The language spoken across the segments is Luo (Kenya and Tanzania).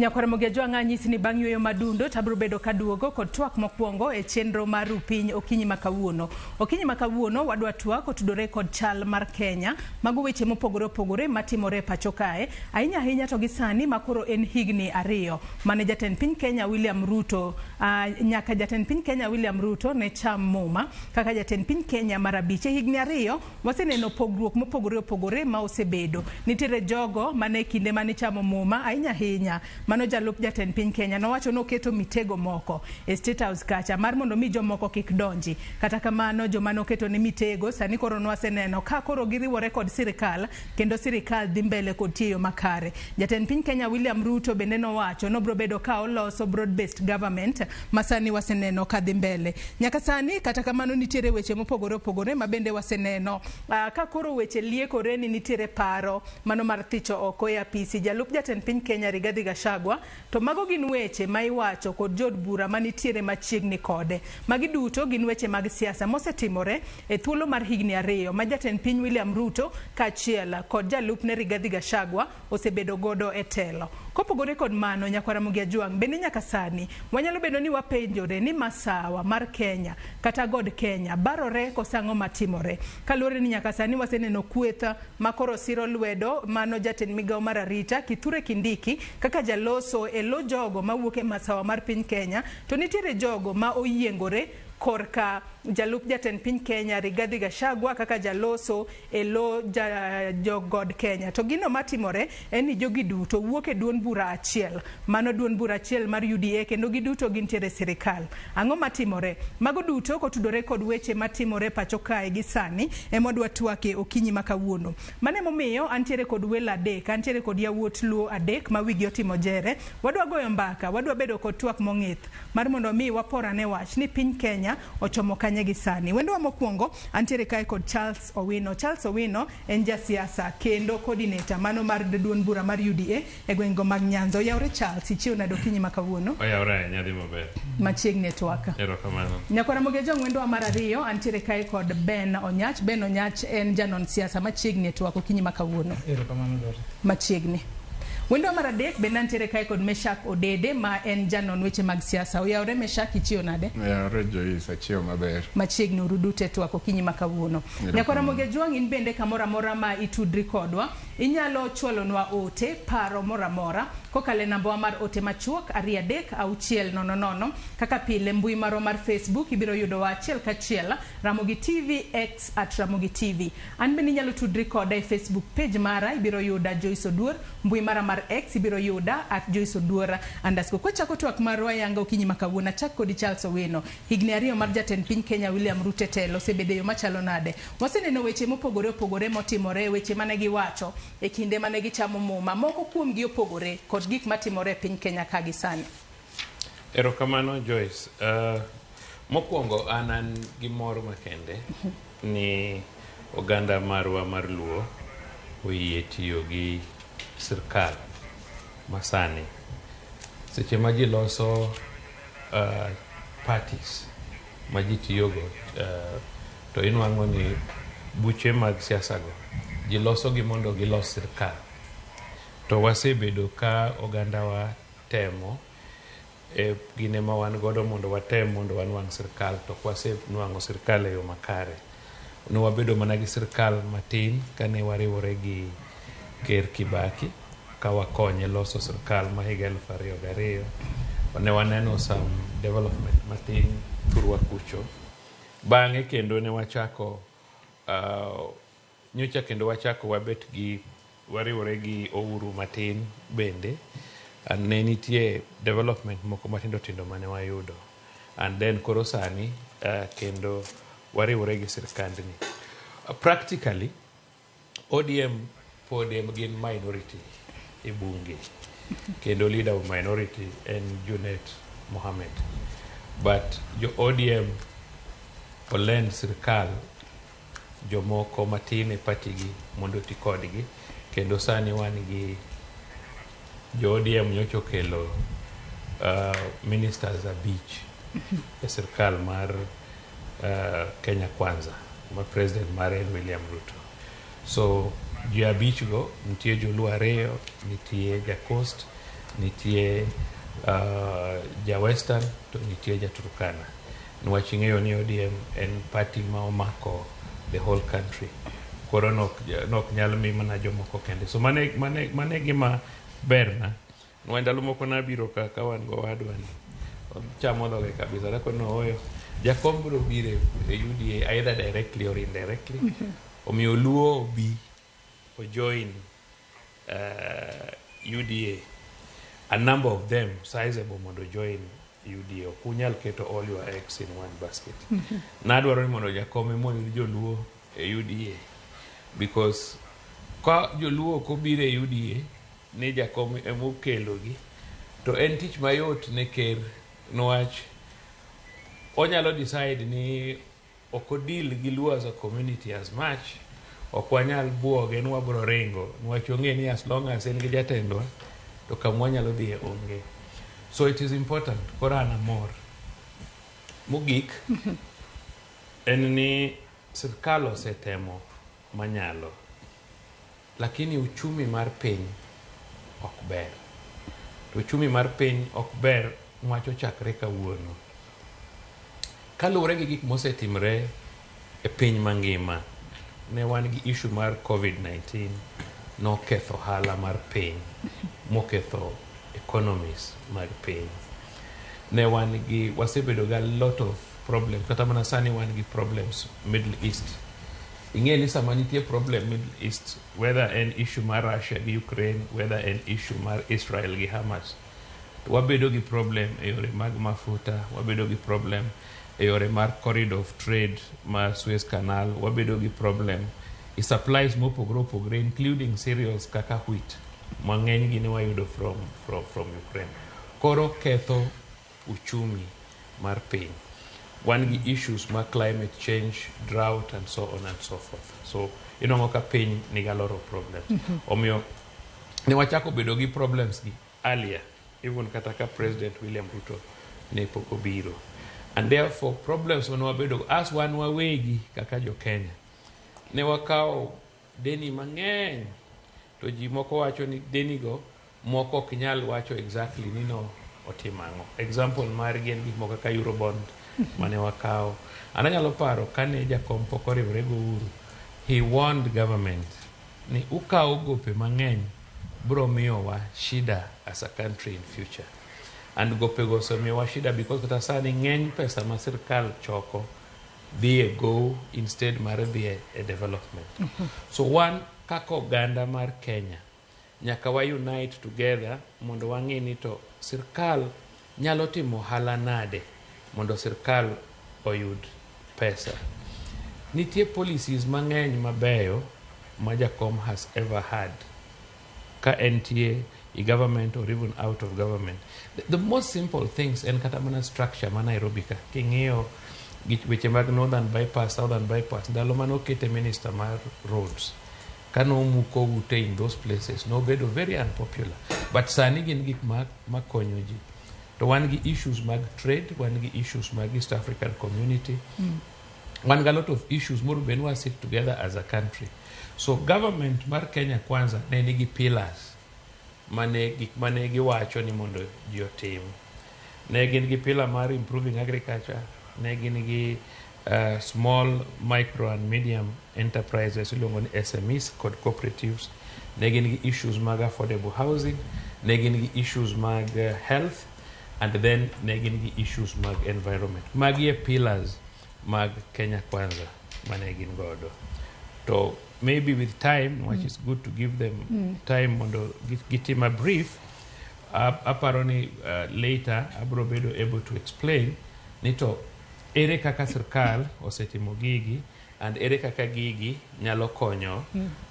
Nyakwar Ramogi Ajwang' anyisi ni bang' yueyo madundo to abiro bedo kaduogo kod twak mokwongo e chenro mar Ru Piny okinyi ma kawuono. Okinyi ma kawuono wadwa twak otudore kod chal mar Kenya, mago weche mopogore opogore matimore e pacho kae, ahinya ahinya to gi sani ma koro en higni 2 mane jatend piny Kenya William Ruto nyaka jatend piny Kenya William Ruto ne cham muma kaka jatend piny Kenya mar 5. E higni 2 waseneno pogruok mopogore opogore ma osebedo. Nitiere jogo mane kinde mane chamo muma ahinya ahinya mano jalup jatend piny Kenya nowacho noketo mitego moko e State House kacha mar mondo mi jomoko kik donji. Kata kamano joma noketo ne mitego sani koro nwaseneno ka koro giriwore kod sirikal kendo sirikal dhi mbele kod tiyo makare. Jatend piny Kenya William Ruto bende nowacho nobro bedo ka oloso broad based government ma sani waseneno ka dhi mbele. Nyaka sani kata kamano nitiere weche mopogore opogore ma bende waseneno ka koro weche liekore ni nitiere paro mano mar thicho oko e apisi jalup jatend piny Kenya Rigathi Gachagua, to mago gin weche ma iwacho kod jood bura manitiere machiegni kode. Magi duto gin weche mag siasa mosetimore e thuolo mar higni 2 ma jatend piny William Ruto kaachiel kod jalupne Rigathi Gachagua osebedo godo e telo. Kopogore kod mano, Nyakwar Ramogi Ajwang', bende nyaka sani wanyalo bedo ni wapenjore ni masawa mar Kenya kata god Kenya barore koso ang'o matimore. Kaluwore ni nyaka sani waseneno kweth ma koro siro lwedo mano jatend migawo mar arita Kithure Kindiki kaka jaloso e lo jogo mawuok e masawa mar piny Kenya, to nitiere jogo ma oyiengore korka jalup jatend piny Kenya Rigathi Gachagua kaka jaloso e lo jogod Kenya. To gino matimore en ni jogi duto wuok e duond bura achiel, mano duond bura achiel mar UDA, kendo giduto gintiere e sirikal. Ang'o matimore? Mago duto kotudore kod weche matimore pacho kae gi sani ema wadwa twake okinyi ma kawuono. Mano emomiyo antiere kod welo 3, antiere kod yawuot Luo 3 ma wigi otimo jere. Wadwa goyo mbaka, wadwa bedo kod twak mong'ith mar mondo mi waporane wach ni piny Kenya ochomo kanye gi sani. Wendowa mokwongo antiere kae kod Charles Owino. Charles Owino en jasiasa kendo coordinator mano mar duond bura mar UDA e gweng'go mag Nyanza. Oyawre Charles, ichiew nade okinyi ma kawuono? Oyawre ahinya, dhi maber. Machiegni e twak. Erokamano. Nyakwar Ramogi Ajwang' wendowa mar 2 antiere kae kod Ben Onyach. Ben Onyach en janon siasa machiegni e twak okinyi ma kawuono. Erokamano Dorothy. Machiegni. Wendowa mar 3 bende antiere kae kod Meshak Odede ma en janon weche mag siasa. Oyawre Meshak, ichiew nade? Oyawre Joyce, achiew maber. Machiegni uru duto e twak okinyi ma kawuono. Nyakwar Ramogi Ajwang' in bende kamoro amora ma itudri kodwa, inyalo chwalonwa ote, paro moro amora kokalo e nambawa mar ote machuok 2 3 6 0 0. Kaka pile mbui marwa mar Facebook ibiro yudowa achiel kachiel Ramogi TV X at Ramogi TV. An bende inyalo tudri koda e Facebook page mara, ibiro yuda Joyce Oduor. Mbui mara mar X ibiro yuda at Joyce Oduor underscore. Kwachako twak marwa yanga okinyi ma kawuono, achak kodi Charles Owino. Higni 2 mar jatend piny Kenya William Ruto e telo osebedo e yo machalo nade? Waseneno weche mopogore opogore motimore, weche mane giwacho e kinde mane gichamo muma. Moko kuomgi opogore kod gik matimore e piny Kenya ka gi sani. Erokamano Joyce. Mokwongo an gi mor makende ni oganda marwa mar Luo oyie tiyo gi sirkal masani. Seche ma ji loso parties ma ji tiyogo, to inwang'o ni buche mag siasa go ji loso gi mondo gilos sirkal. To wasebedo ka ogandawa temo e gine ma wan godo mondo watem mondo wanwang' sirkal, to ok wasenwang'o sirkal e yo makare. Ne wabedo mana gi sirkal matin kane wariwore gi Ker Kibaki ka wakonye loso sirkal ma higa 2002. Ne waneno some development matin thurwa kucho. Bang'e kendo ne wachako nyocha kendo wachako wabet gi wariwore gi Ouru matin bende. Ne nitie development moko matindo tindo mane wayudo. And then koro sani kendo wariwore gi sirkandni. Practically ODM pod gin minority e bunge. Kendo leader of minority en Junet Mohammed. But jo ODM olend sirkal jomoko matin e party gi mondo oti kodgi. Kendo sani wan gi jo ODM nyocha okelo ministers 5 e sirkal mar Kenya Kwanza ma president mare en William Ruto. So ji 5 go nitie Joluo 2, nitie ja Coast, Nitie ja Western to nitie ja Turkana. Niwach ing'eyo ni ODM en party ma omako the whole country. Koro nok nyal mi mana jomoko kende. So mane gima berna. Niwach ndalo moko nabiro ka wan go wadwa ni. Chamo dhoge kabisa. Lako no oyo. Jakom biro biro e UDA either directly or indirectly. Omiyo Luo obi ojoin UDA. A number of them sizable mondo join UDA. Ok unyal keto all your eggs in one basket. Nadwaro ni mondo jakom ema oyud joluo e UDA because ka joluo ok obiro e UDA ni jakom ema okelogi to en tich mayot ne ker niwach onyalo decide ni ok odeal gi Luo as a community as much ok wanyal buoge ni wabro ringo niwach ong'e ni as long as en gi jatendwa to kama wanyalo dhiye onge. So it is important. Koro an amor. Mogik en ni sirkal osetemo manyalo lakini uchumi mar piny ok ber. To uchumi mar piny ok ber niwach ochakre kawuono. Kaluwore gi gik mosetimre e piny mangima, ne wan gi issue mar COVID-19 noketho ohala mar piny, moketho economies mag piny. Ne wan gi, wasebedo gi a lot of problems, kata mana sani wan gi problems Middle East. Ing'e ni sama nitie problem Middle East, whether en issue mar Russia gi Ukraine, whether en issue mar Israel gi Hamas, to wabedo gi problem e yore mag mafuta, wabedo gi problem e yore mar corridor of trade mar Suez Canal, wabedo gi problem e supplies mopogore opogore including cereals kaka wheat ma ng'eny gi ne wayudo from Ukraine. Koro ketho uchumi mar piny. Wan gi issues mar climate change, drought and so on and so forth. So inwang'o ka piny nigi a lot of problems. Omiyo ne wachako bedo gi problems gi earlier, even kata ka President William Ruto ne pok obiro. And therefore problems mane wabedo as wan wawegi kaka jo Kenya, ne wakawo deni mang'eny to ji moko wacho ni deni go moko ok nyal wacho exactly ni no otimo ang'o. Example margi en gik moko kaka Eurobond mane wakawo. An anyalo paro kane jakom pok oriwore gi Uhuru, he warned government ni ukawo gope mang'eny bro miyowa shida as a country in future. And gopego osemiyowa shida because kata sani ng'eny pesa ma sirkal choko dhi e go instead mar dhi e development. So wan kaka oganda mar Kenya nyaka wa unite together mondo wang'e ni to sirkal nyalo timo ohala nade mondo sirkal oyud pesa. Nitie policies mang'eny mabeyo ma jakom has ever had ka entie i government or even out of government. The most simple things en kata mana structure ma Nairobi ka. King'iyo weche mag Northern Bypass, Southern Bypass, ndalo mane okete minister mar roads, kanomuko ute in those places, nobedo very unpopular. But sani gin gik ma konyo ji. To wan gi issues mag trade, wan gi issues mag East African community, wan gi a lot of issues moro bed ni wa sit together as a country. So government mar Kenya Kwanza ne nigi pillars mane gik mane giwacho ni mondo ji otim. Ne gin gi pillar mar improving agriculture, ne gin gi small, micro and medium enterprises iluongo ni SMEs kod cooperatives, ne gin gi issues mag affordable housing, ne gin gi issues mag health, and then ne gin gi issues mag environment. Magi e pillars mag Kenya Kwanza mane gin godo. To maybe with time, which is good to give them time mondo gitim a brief, aparo ni later abro bedo able to explain ni to ere kaka sirkal osetimo gigi and ere kaka gigi nyalo konyo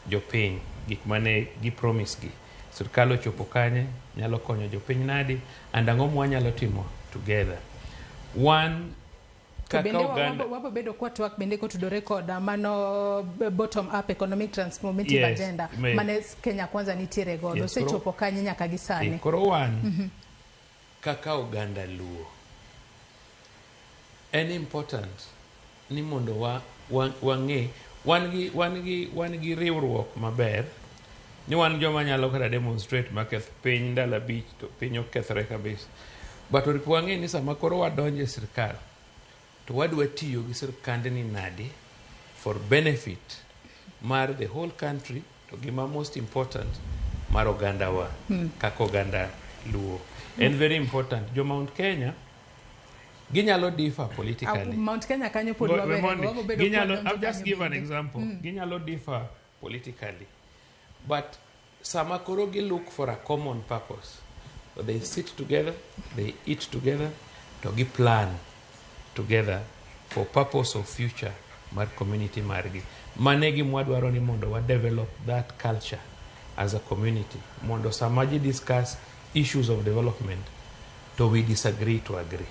jopiny, gik mane gi promise gi. Sirkal ochopo kanye, nyalo konyo jopiny nadi, and ang'o mwanyalo timo together. One, To kaka bende oganda wabo bedo kwa twak bende kotudore koda mano bottom up economic transformative agenda mane Kenya Kwanza nitiere godo. Osechopo kanye nyaka gi sani? Koro wan kaka oganda Luo en important ni mondo wang'e wan gi riwruok maber. Ni wan joma nyalo kata demonstrate maketh piny ndalo 5 to piny okethre kabisa. But oripo wang'e ni sama koro wadonjo e sirkal to wadwa tiyo gi sirkandni nade for benefit mar the whole country, to gima most important mar ogandawa kaka oganda Luo. En very important. Jo Mount Kenya ginyalo differ politically. Mount Kenya kanyo pod wawere, wago bedo Ginyalo, kwadonjo I'll just kanyo give an bende. example. Ginyalo differ politically. But sama koro gi look for a common purpose. So they sit together, they eat together, to gi plan together for purpose of future mar community margi. Mane gima wadwaro ni mondo wa develop that culture as a community. Mondo sama ji discuss issues of development, to we disagree to agree.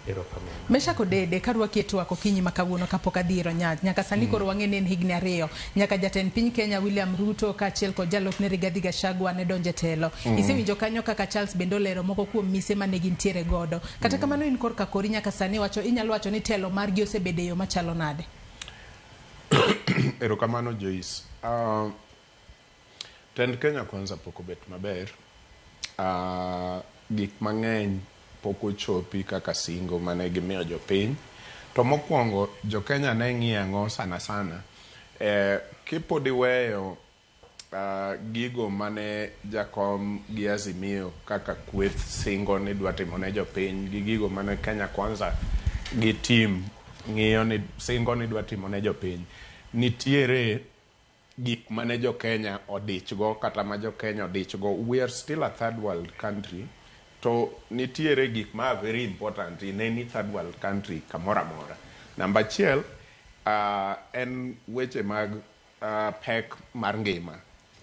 Erokamano. Meshack Odede, karwaki e twak okinyi ma kawuono kapok adhi ir Onyach. Nyaka sani koro wang'e ni en higni 2 nyaka jatend piny Kenya William Ruto kaachiel kod jalupne Rigathi Gachagua ne donjo e telo. Isewinjo kanyo kaka Charles bende olero moko kuom mise mane gintiere godo. Kata kamano in korka kori nyaka sani inyalo wacho ni telo margi osebedo e yo machalo nade? Erokamano Joyce. Tend Kenya Kwanza pok obet maber. Gik mang'eny pok ochopi kaka singo mane gimiyo jopiny. To mokwongo, jo Kenya ne ng'iyo ang'o sana sana. Kipod iweyo gigo mane jakom gi Azimio kaka kweth singo ni dwa timo ne jopiny, gi gigo mane Kenya Kwanza gi team ng'iyo ni singo ni dwa timo ne jopiny. Nitiere gik mane jo Kenya odichgo kata ma jo Kenya odichgo. We are still a third world country, to nitiere gik ma are very important in any third world country kamoro amora. Namba achiel, en weche mag pek mar ngima,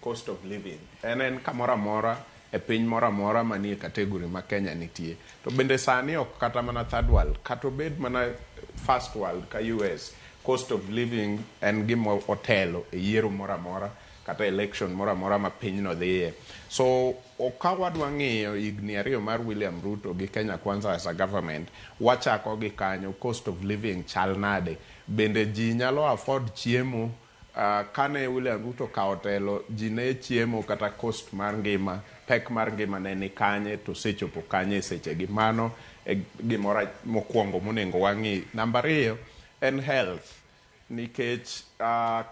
cost of living. En kamoro amora e piny moro amora manie category ma Kenya nitie. To bende sani ok kata mana third world, kata obed mana first world ka US, cost of living en gima otelo e yiero moro amora kata election moro amora ma pinyno dhiye. So ka wadwa ng'iyo higni 2 mar William Ruto gi Kenya Kwanza as a government, wachako gi kanyo, cost of living chal nade? Bende ji nyalo afford chiemo? Kane William Ruto okawo telo, ji ne chiemo kata cost mar ngima, pek mar ngima ne ni kanye, to osechopo kanye e sechegi. Mano e gimoro mokwongo monego wang'i. Namba 2 en health, nikech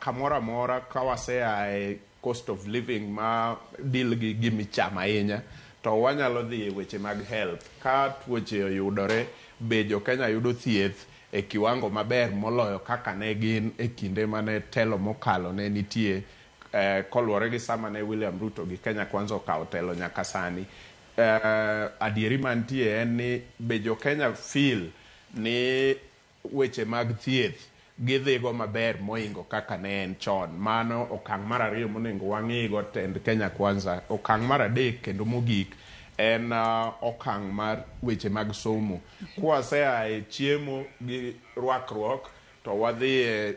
kamoro amora ka wasea e cost of living ma deal gi gimichamo ahinya, to wanyalo dhi e weche mag health. Ka tuoche oyudore, be jo Kenya yudo thieth e kiwango maber moloyo kaka ne gin e kinde mane telo mokalo ne nitie, koluwore gi sama ne William Ruto gi Kenya Kwanza okawo telo nyaka sani. Adieri mantie en ni be jo Kenya feel ni weche mag thieth gidhigo maber moingo kaka ne en chon. Mano okang' mar 2 monego wang'igo tend Kenya Kwanza. Okang' mar 3 kendo mogik en okang' mar weche mag somo. Kwasea e chiemo gi rwakruok to wadhi e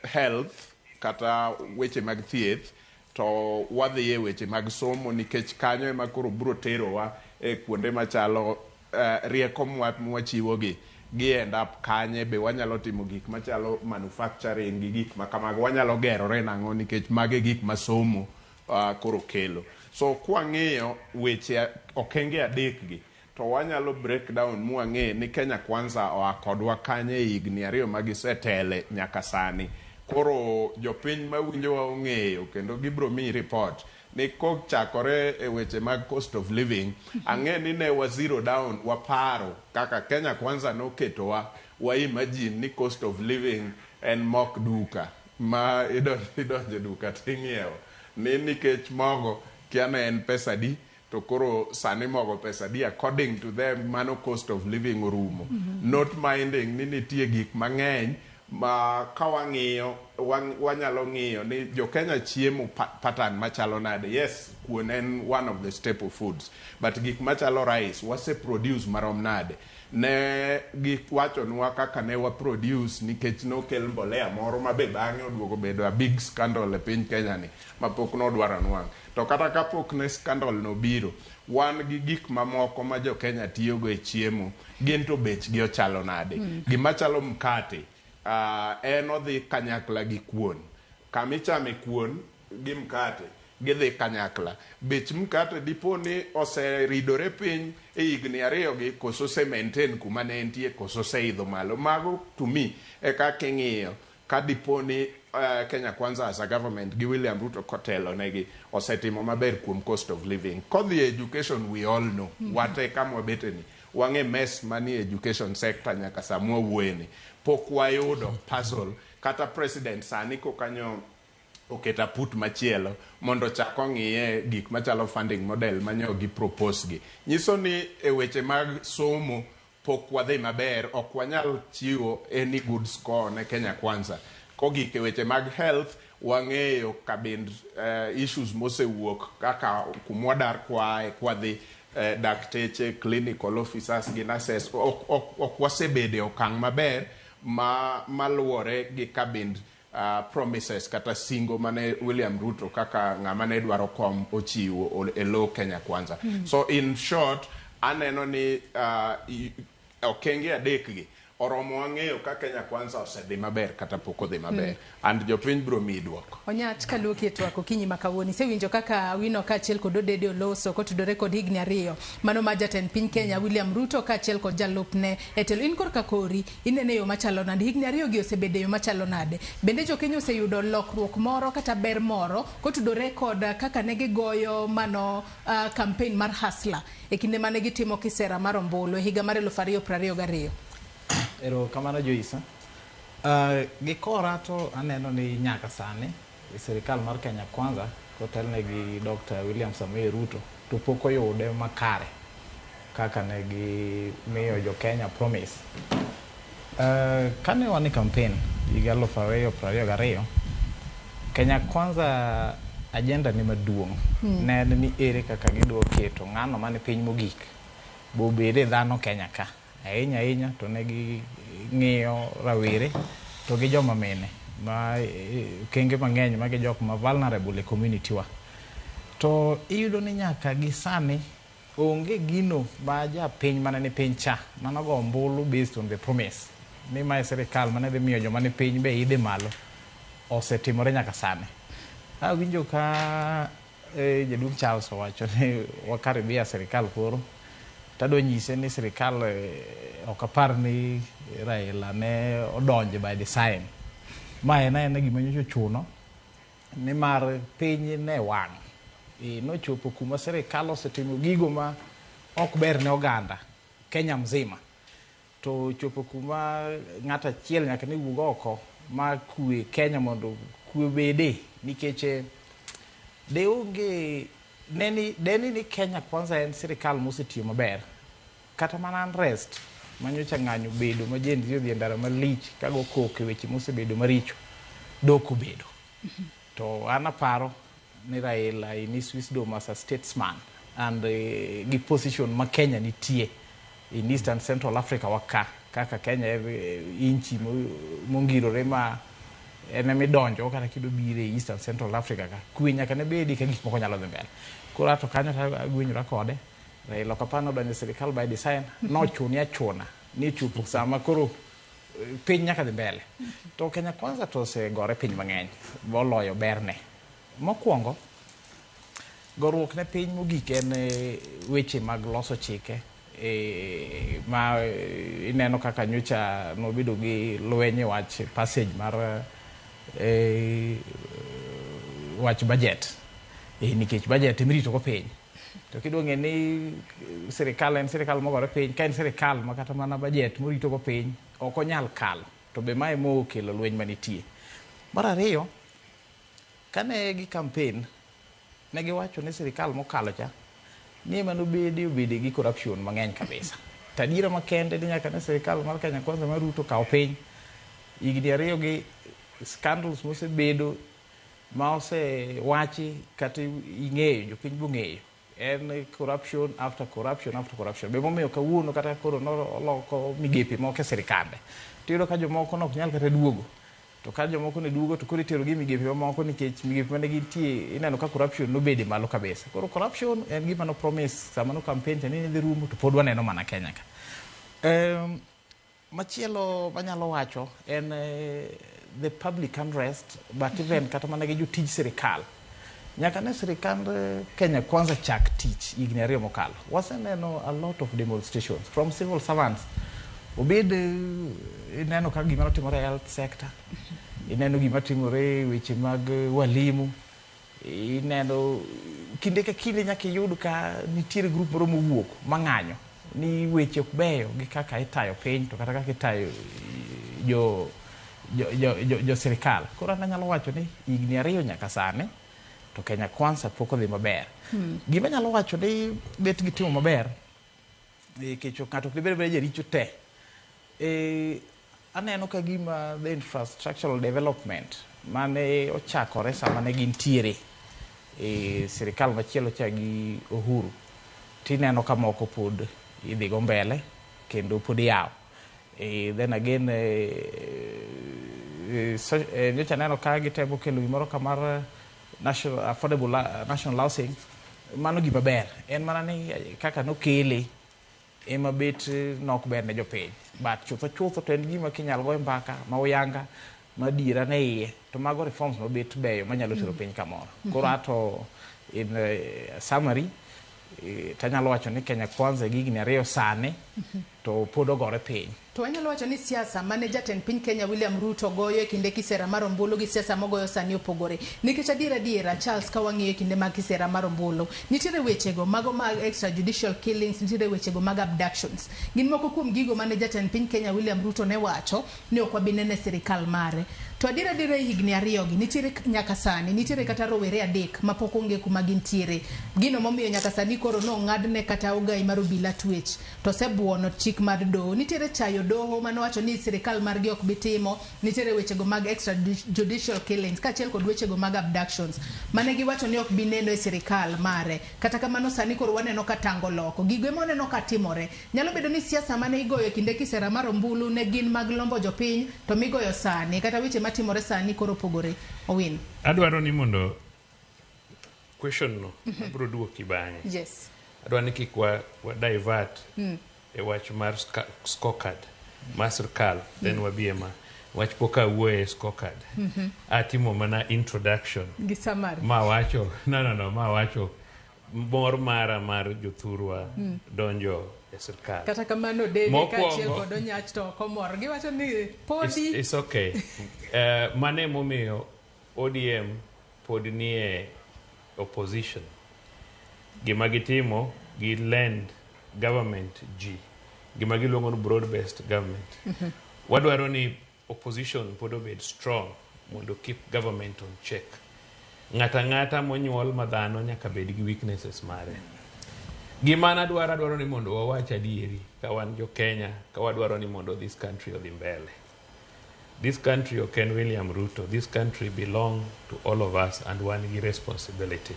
health kata weche mag thieth, to wadhi e weche mag somo, nikech kanyo ema koro biro terowa e kuonde machalo rieko mwachiwogi. Gi end up kanye, be wanyalo timo gik machalo manufacturing gi gik ma kamago, wanyalo gerore nang'o, nikech mage gik ma somo koro kelo. So kwang'iyo weche okenge 3 gi, to wanyalo break down mwang'e ni Kenya Kwanza oa kodwa kanye e higni 2 ma gisetele nyaka sani. Koro jopiny mawinjowa ong'eyo kendo gibiro miyi report ni kochakore e weche mag cost of living, ang'e ni ne wa zero down, waparo kaka Kenya Kwanza noketowa, wa imagine ni cost of living en mok duka ma idonje duka ting'iewo ni nikech mogo kia ne en pesa adi, to koro sani mogo pesa adi, according to them mano cost of living orumo. Not minding ni nitie gik mang'eny ma ka wang'iyo, wanyalo ng'iyo ni jo Kenya chiemo pattern machalo nade. Yes, kuon en one of the staple foods, but gik machalo rice wase produce marom nade? Ne giwachonwa kaka ne wa produce nikech nokel mbolea moro ma be bang'e oduogo bedo a big scandal e piny Kenya ni ma pok nodwaro nwang'. To kata kapok ne scandal no biro, wan gi gik mamoko ma jo Kenya tiyogo e chiemo, gin to bechgi ochalo nade? Gima chalo mkate, en odhi kanyakla gi kuon. Kama ichame kuon gi mkate, Gidhi kanyakla. Bech mkate dipo ni oseridore piny e higni ariyogi koso ose maintain kuma ne entie koso oseidho malo. Mago to me e kaka ing'iyo ka dipo ni Kenya Kwanza as a government gi William Ruto kotelo negi osetimo maber kuom cost of living. Kodhi e education we all know. Wate kama wabete ni. Wang'e mess manie education sector nyaka sama wawuoye ni. Pok wayudo puzzle kata president sani kokanyo oketo aput machielo mondo ochak ong'iye gik machalo funding model manyo gi propose gi. Nyiso ni e weche mag somo pok wadhi maber, ok wanyal chiwo any good score ne Kenya Kwanza. Kogik e weche mag health, wang'eyo kabind issues mosewuok kaka kumwadar kwaae kwadhi dakteche, clinical officers gi nurses, ok wasebede okang' maber ma maluwore gi kabind promises kata singo mane William Ruto kaka ng'ama ne dwaro kom ochiwo e lo Kenya Kwanza. So in short, aneno ni okenge adek gi oromo wang'eyo ka Kenya Kwanza osedhi maber kata pok odhi maber. And jopiny biro miyi duoko. Onyach kaluoki e twak okinyi ma kawuono. Isewinjo kaka Awino kaachiel kod Odede oloso kotudore kod higni ariyo mano ma jatend piny Kenya William Ruto kaachiel kod jalupne e telo. In korka kori inene yo machalo nade? Higni ariyo gi osebedo e yo machalo nade? Bende jokenya oseyudo lokruok moro kata ber moro kotudore kod kaka ne gigoyo mano campaign mar Hustler e kinde mane gitimo kisera mar ombulu e higa mar 2022? Ero kamano Joyce. Gi kora to aneno ni nyaka sani sirikal mar Kenya Kwanza kotelne gi Dr. William Samoei Ruto to pok oyude makare kaka ne gimiyo jo Kenya promise. Kane wan e campaign higa 2022, Kenya Kwanza agenda ne maduong' ne en ni ere kaka gidwa keto ng'ano mane piny mogik bobede dhano Kenya ka. Ahinya ahinya to ne ging'iyo rawere to gi joma mine ma okenge mang'eny magi jok ma vulnerable e community wa. To iyudo ni nyaka gi sani onge gino ma japiny mane ni piny cha manogo ombulu based on the promise ni mae sirikal mane dhi miyo joma ni piny be idhi malo osetimore nyaka sani. Awinjo ka jaduong' Charles owacho ni wakaribia sirikal koro tadwa nyise ni sirikal ok apar ni Raila ne odonje by design. Ma en aena gima nyocha ochuno nimar piny ne wang'. Nochopo kuma sirikal osetimo gigo ma ok ber ne oganda Kenya mzima. To chopo kuma ng'ato achiel nyaka ne wuog oko ma kwe Kenya mondo kwe obede nikech de onge neni deni ni Kenya Kwanza en sirikal mosetiyo maber. Kata mana unrest manyocha ng'anyo bedo ma Gen Z odhi e ndara malich kago koko e weche mosebedo maricho dok obedo. To an aparo ni Raila in his wisdom as a statesman and gi position ma Kenya nitie in East and Central Africa waka kaka Kenya inchi mongirore ma en emidonjo kata kidwa biro e East and Central Africa ka kwe nyaka ne bedi ka gik moko nyalo dhi mbele. Koro ato kanyo to agwenyora kode. Raila ok apar nodonjo e sirikal by design, nochune achuna ni chopo sama koro piny nyaka dhi mbele. To Kenya Kwanza to osegore piny mang'eny moloyo berne. Mokwongo, goruok ne piny mogik en weche mag loso chike ma ineno kaka nyocha nobedo gi lweny e wach passage mar wach budget. Nikech budget emirito go piny. To kidwa ng'e ni sirikal en sirikal mogore piny, ka en sirikal ma kata mana budget morito go piny ok onyal kalo. To be mae mokelo lweny manitie. Mar ariyo, kane gi campaign, ne giwacho ni sirikal mokalo cha ni ema nobede obede gi corruption mang'eny kabisa. To adiera makende ni nyaka ne sirikal mar Kenya Kwanza mar Ruto kaw piny, higni ariyo gi scandals mosebedo ma osewachi kata ing'eyo, jopiny bong'eyo. En corruption after corruption after corruption. Be momiyo kawuono kata koro noloko migepe moko e sirikande. Tiyudo ka jomoko nok nyal kata duogo. To ka jomoko ne duogo to koro itero gi e migepe mamoko nikech migepe mane gintie ineno ka corruption nobede malo kabisa. Koro corruption en gima no promise sama no campaign cha ni dhi rumo to pod waneno mana Kenya ka. Machielo manyalo wacho en the public unrest but even kata mana gi jotij sirikal. Nyaka ne sirikand Kenya Kwanza chak tich higni 2 mokalo, waseneno a lot of demonstrations from civil servants. Obed ineno ka gima notimore e health sector, ineno gima timore e weche mag walimu, ineno kinde ka kinde nyaka iyud ka nitiere group moro mowuok mang'anyo ni weche ok beyo gi kaka itayo piny to kata kaka itayo jo sirikal. Koro an anyalo wacho ni higni 2 nyaka sani to Kenya Kwanza pok odhi maber. Gima anyalo wacho ni bet gitimo maber, nikech ng'ato ok dibed beda jaricho te. Aneno ka gima the infrastructural development mane ochakore sama ne gintiere e sirikal machielo cha gi Uhuru, tineno ka moko pod idhi go mbele kendo pod iyawo. Then again, nyocha aneno ka gitemo kelo gimoro kamar national affordable national housing. Mano gima ber, en mana ni kaka nokele ema bet nok ber ne jopiny, but chutho chutho to en gima kinyal goye mbaka ma uyanga madiera ne iye, to mago reforms mabet beyo manyalo tero piny kamoro. Koro ato in summary, tanyalo wacho ni Kenya Kwanza gi higni 2 sani to pod ogore piny. To wanyalo wacho ni siasa mane jatend piny Kenya William Ruto goyo e kinde kisera mar ombulu gi siasa mogoyo sani opogore. Nikech adiera adiera, Charles, ka wang'iyo e kinde mag kisera mar ombulu, nitiere wechego mago mag extrajudicial killings, nitiere wechego mag abductions. Gin moko kuom gigo mane jatend piny Kenya William Ruto ne wacho ni ok wabi neno e sirikal mare. To adiera adiera e higni 2 gi, nitiere nyaka sani, nitiere kata rowere 3 mapok onge kuma gintiere. Gino momiyo nyaka sani koro nong'adne kata ogai mar obila twech, to osebuono chik mar doho. Nitiere chayo doho manowacho ni sirikal margi ok bi timo, nitiere wechego mag extrajudicial killings kaachiel kod wechego mag abductions mane giwacho ni ok bi neno e sirikal mare. Kata kamano sani koro waneno ka tango loko. Gigo ema waneno ka timore. Nyalo bedo ni siasa mane igoyo e kinde kisera mar ombulu ne gin mag lombo jopiny, to migoyo sani kata weche matimore sani koro opogore. Owin. Adwaro ni mondo question no abiro duoki bang'e. Yes. Adwaro ni kik wa divert e wach mar scorecard mar sirkal, then wabi ema wach pok awuoye e scorecard. Atimo mana introduction. Gi summary. Ma wacho, no, ma wacho mor mara mar jothurwa donjo e sirkal. Kata kamano Dede kaachiel kod Onyach to ok omor. Giwacho ni podi. It's okay. Mane momiyo ODM pod nie opposition. Gima gitimo, gi lend government G. Gima giluongo ni broad based government. Wadwaro ni opposition pod obed strong mondo keep government on check. Ng'ata ng'ata monyuol ma dhano nyaka bed gi weaknesses mare. Gima nadwaro, adwaro ni mondo wawach adieri ka wan jo Kenya, ka wadwaro ni mondo this country odhi mbele. This country ok en William Ruto. This country belong to all of us and wan gi responsibility.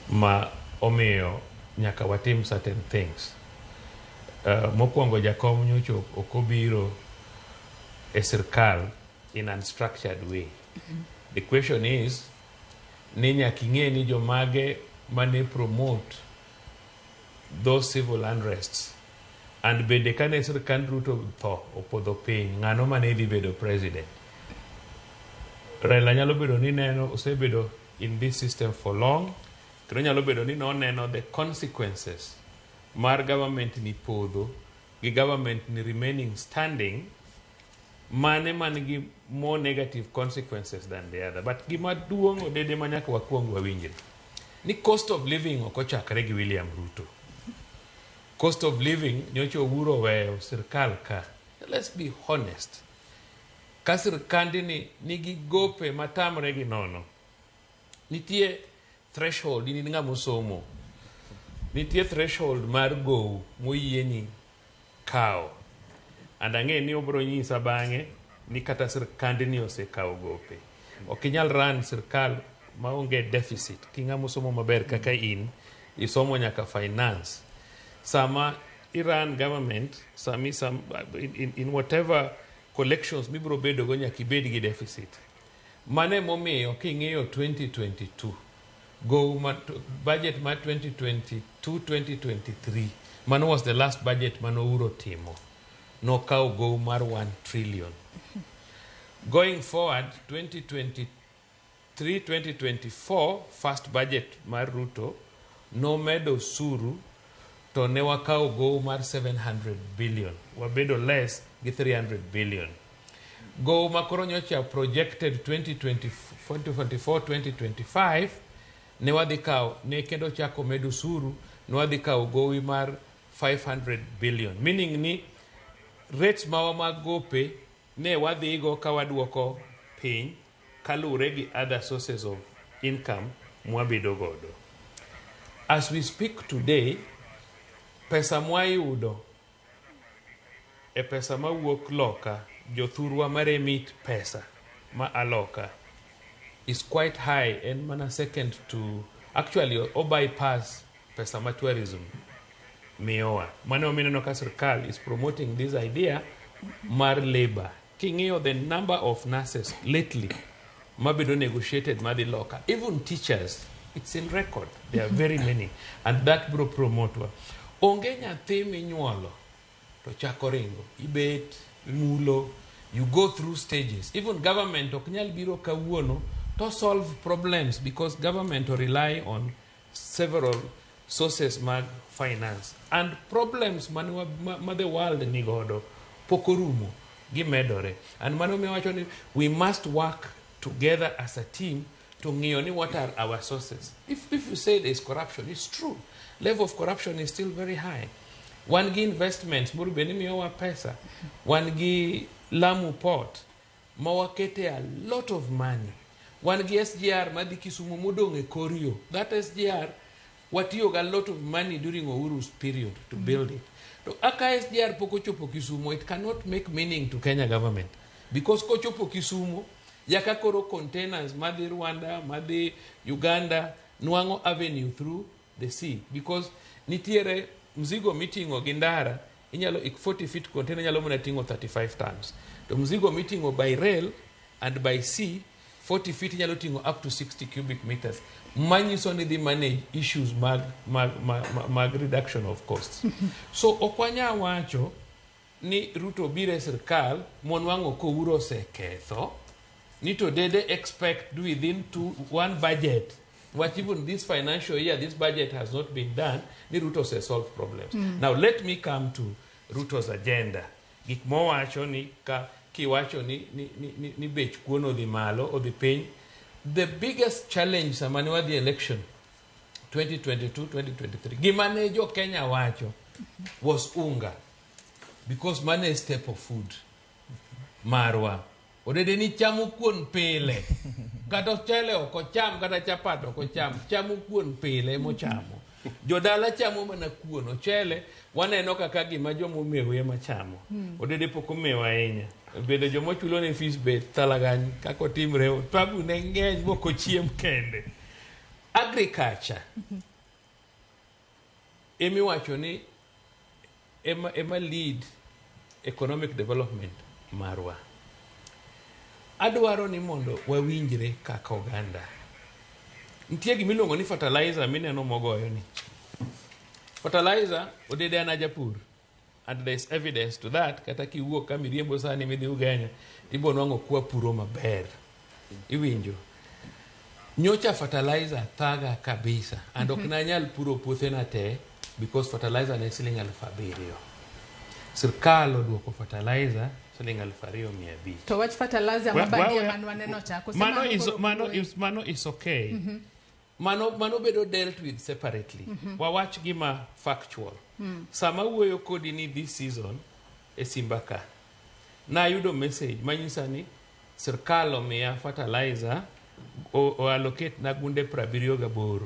Ma omiyo nyaka watim certain things. Mokwongo jakom nyocha ok obiro e sirkal in unstructured way. The question is, ni nyaka ing'e ni jomage mane promote those civil unrests. And bende kane sirkand Ruto tho opodho piny, ng'ano mane dhi bedo president? Raila nyalo bedo ni neno osebedo in this system for long, kendo nyalo bedo ni noneno the consequences mar government ni podho gi government ni remaining standing, mane man gi more negative consequences than the other. But gima duong' Odede ma nyaka wakwong wawinjre ni cost of living ok ochakre gi William Ruto. Cost of living nyocha Uhuru oweyo sirkal ka. Let's be honest. Ka sirkandi ni nigi gope matamre gi nono. Nitie threshold, in ng'ama osomo. Nitie threshold mar gow moyieni kawo. And ang'e ni obiro nyisa bang'e ni kata sirkandni osekawo gope. Ok inyal run sirkal maonge deficit. Ki ng'ama osomo maber kaka in, isomo nyaka finance. Sama i run government, sami, sam, in whatever collections mibiro bedo go nyaka ibed gi deficit. Mane momiyo king'iyo 2022, go ma, budget mar 2022-2023, mano was the last budget mane Uhuru timo. Nokawo gow mar 1 trillion. Going forward, 2024 first budget mar Ruto nomedo osuru to ne wakawo gowi mar 700 billion, wabedo less gi 300 billion. Gowi ma koro nyocha projected 2024 2025 ne wadhi kawo ne kendo chako med osuru ne wadhi kawo gowi mar 500 billion, meaning ni rates mawa mag gope ne wadhigo ka waduoko piny kaluwore gi other sources of income mwabedo godo. As we speak today, pesa mwayudo e pesa mawuok loka, jothurwa ma remit pesa ma aloka is quite high, en mana second to, actually o bypass pesa ma tourism miyowa. Mano mineno ka sirkal is promoting this idea mar labor. King'iyo the number of nurses lately mabedo negotiated madhi loka, even teachers, it's in record, there are very many, and that bro promote wa. Onge nyathi minyuolo to chako ringo, ibet imulo, you go through stages. Even government ok nyal biro kawuono to solve problems because government rely on several sources mag finance, and problems mane ma the world ni godo pok orumo, gimedore. And mano miyo wacho ni we must work together as a team to ng'iyo ni what are our sources. If you say there is corruption, it's true, level of corruption is still very high. Wan gi investments moro bende miyowa pesa. Wan gi Lamu Port ma wakete a lot of money. Wan gi SGR madhi Kisumu modong' e kor yo. That SGR watiyo ga lot of money during Uhuru's period to build it. To aka SGR pok ochopo Kisumu, it cannot make meaning to Kenya government, because kochopo Kisumu yaka koro containers madhi Rwanda, madhi Uganda nwang'o avenue through the sea, because nitiere mzigo miting'o gi ndara inyalo 40 feet container nyalo mana ting'o 35 tons, to mzigo miting'o by rail and by sea, 40 feet inyalo ting'o up to 60 cubic meters, manyiso ni dhi manage issues mag reduction of costs. So ok wanyal wacho ni Ruto biro e sirkal monwang'o ko Uhuru oseketho ni to dede expect within two, one budget, what even this financial year, this budget has not been done, ni Ruto ose solve problems. Now let me come to Ruto's agenda. Gik mowacho ni ka kiwacho ni bech kuon odhi malo, odhi piny. The biggest challenge sama ne wadhi election 2022 2023, gima ne jo Kenya wacho was unga, because mano e staple food marwa. Odede ni chamo kuon pile, kata ochele ok ocham, kata chapat ok ocham, chamo kuon pile mochamo. Jodala chamo mana kuon, ochele waneno kaka gima jomomew ema chamo. Odede pok omew ahinya. Bende jomochulo ne fees be thalagany kaka otimre, tabu ne ng'eny mok ochiem kende. Agriculture emiwacho ni ema lead economic development marwa. Adwaro ni mondo wawinjre kaka oganda. Nitie gimiluongo ni fertilizer mineno mogoyo ni. Fertilizer, Odede an ajapur. And there is evidence to that. Kata kiwuok ka miriembo sani midhi Ugenya, ibo nwang'o kwa puro maber. Iwinjo. Nyocha fertilizer thaga kabisa. And ok nanyal puro puothena te because fertilizer ne siling 7,000. Sirkal oduoko fertilizer siling 2,500. To wach fertilizer mabandia man waneno cha koso Mano mano is koro mano puro e- is mano is okay. Mano bedo dealt with separately. Wawach gima factual. Sama wuoyo kodi ni this season e Simba ka, nayudo message manyisa ni sirkal omiya fertilizer o allocate na gunde 78.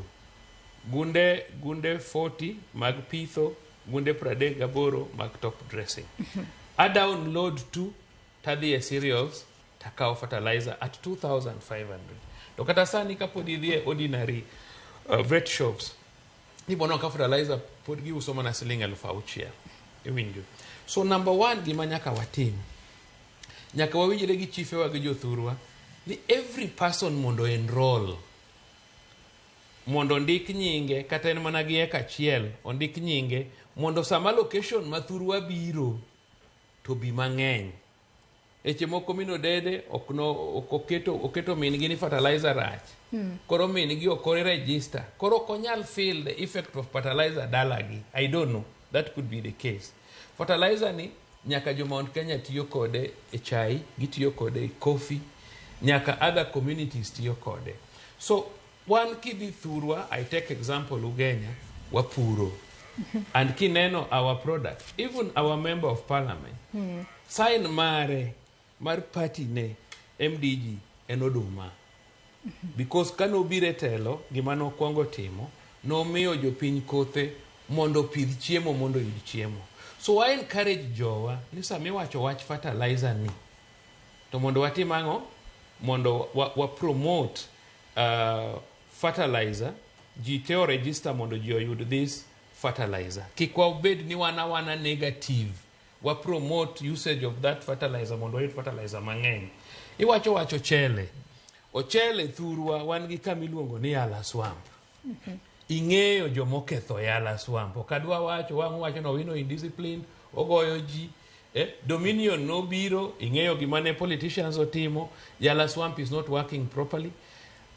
Gunde 40 mag pitho, gunde 38 mag top dressing. A download tu tadhi e cereals takawo fertilizer at 2500. To kata sani kapod idhi e ordinary vet shops, ibo ka fertilizer pod giuso mana siling 6,000. Iwinjo. So number one gima nyaka watim, nyaka wawinjre gi chifewa gi jothurwa ni every person mondo enroll, mondo ondik nyinge, kata en mana gi eka achiel, ondik nyinge mondo sama location ma thurwa biro to bi mang'eny. Eche moko min Odede ok no ok oketo oketo min gi ni fertilizer rach. Koro min gi ok register. Koro ok onyal feel the effect of fertilizer dalagi. I don't know. That could be the case. Fertilizer ni nyaka jo Mount Kenya tiyo kode e chai, gitiyo kode e coffee, nyaka other communities tiyo kode. So wan kidhi thurwa, I take example Ugenya, wapuro. And kineno our product, even our member of parliament, sign mare mar party ne MDG en oduma. Because kanobiro e telo, gima nokwongo timo, nomiyo jopiny kothe mondo opidh chiemo mondo oyud chiemo. So I encourage jowa ni sama iwacho wach fertilizer ni, to mondo watim ang'o? Mondo wa promote fertilizer, ji te o register mondo ji oyud this fertilizer. Kik wabed ni wan awana negative. Wa promote usage of that fertilizer mondo wayud fertilizer mang'eny. Iwacho wach ochele. Ochele thurwa wan gi kama iluongo ni Yala Swamp. Ing'eyo jomoketho Yala Swamp. Ok adwa wacho, wang' wacho ni Owino indiscipline, ogoyo ji. Dominion nobiro, ing'eyo gima ne politicians otimo. Yala Swamp is not working properly.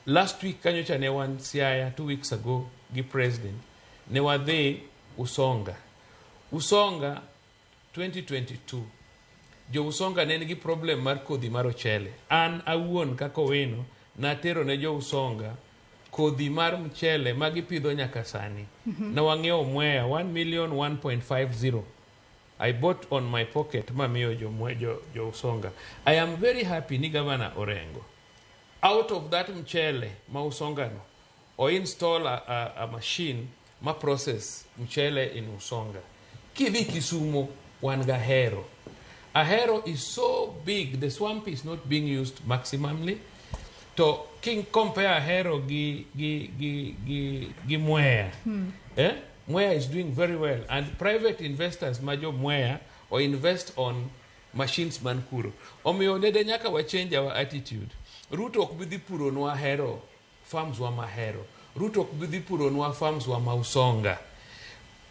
Last week kanyocha ne wan Siaya, 2 weeks ago, gi president. Ne wadhi Usonga. Usonga 2022. Jo Usonga ne nigi problem mar kodhi mar ochele. An awuon kaka Owino, natero ne jo Usonga kodhi mar mchele ma gipidho nyaka sani. Ne wang'iewo Mwea 1 million 1.50. I bought on my pocket mamiyo jo Usonga. I am very happy ni Governor Orengo. Out of that mchele ma Usonga no, o install a machine ma process mchele in Usonga. Kidhi Kisumo, wan gahero. Ahero is so big, the swamp is not being used maximally. To king compare Ahero gi Mwea. Eh? Mwea is doing very well and private investors majo Mwea or invest on machines man kuro. Omiyo nede nyaka wa change our attitude. Ruto ok bi dhi puronwa Ahero, farms wa Mahero. Ruto ok bi dhi puronwa farms wa Mausonga.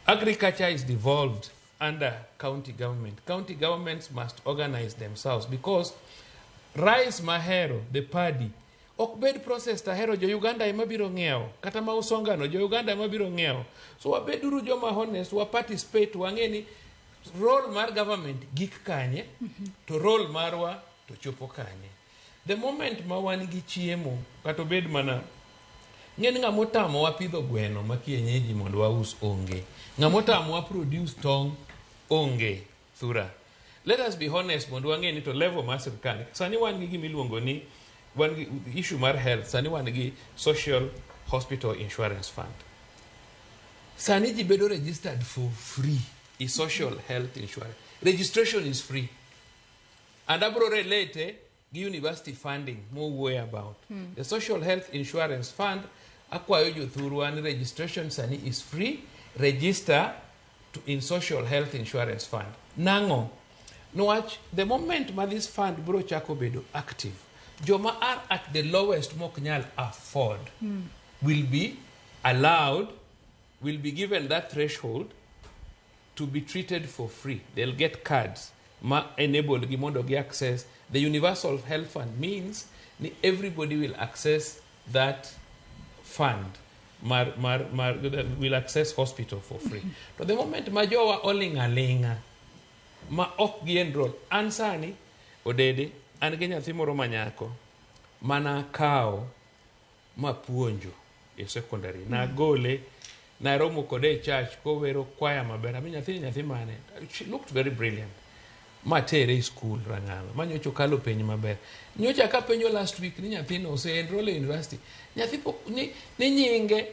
Agriculture is devolved under county government. County governments must organize themselves because rice Mahero, the paddy, ok bed processed Ahero, jo Uganda ema biro ng'iewo. Kata ma Usonga no, jo Uganda ema biro ng'iewo. So wabeduru joma honest, wa participate, wang'e ni role mar government gik kanye, to role marwa to chopo kanye. The moment ma wan gi chiemo, kata obed mana ng'eni ng'ama otamowa pidho gweno ma kienyeji mondo waus onge. Ng'ama otamowa produce tong' onge thura. Let us be honest mondo wang'e ni to level mar sirkal sani wan gi gima iluongo ni wan gi issue mar health, sani wan gi social hospital insurance fund. Sani ji bedo registered for free i social health insurance. Registration is free. And abro relate gi university funding mowuoyo about. The social health insurance fund akwayo jothurwa ni registration sani is free. Register in social health insurance fund. Nang'o? Niwach the moment ma this fund bro chako bedo active, joma are at the lowest mok nyal afford will be allowed, will be given that threshold to be treated for free. They'll get cards ma enable gi mondo gi access the universal health fund. Means ni everybody will access that fund mar will access hospital for free. To the moment ma jowa oling' aling'a ma ok gi enroll, an sani Odede an gi nyathi moro ma nyako mana kawo mapuonjo e secondary, nagole naromo kode e church kowero kwaya maber. Ami nyathini nyathi mane? She looked very brilliant. Matere e school Rang'ala manyocha okalo penj maber. Nyocha kapenjo last week ni nyathino ose enroll e university, nyathi pok ni nyinge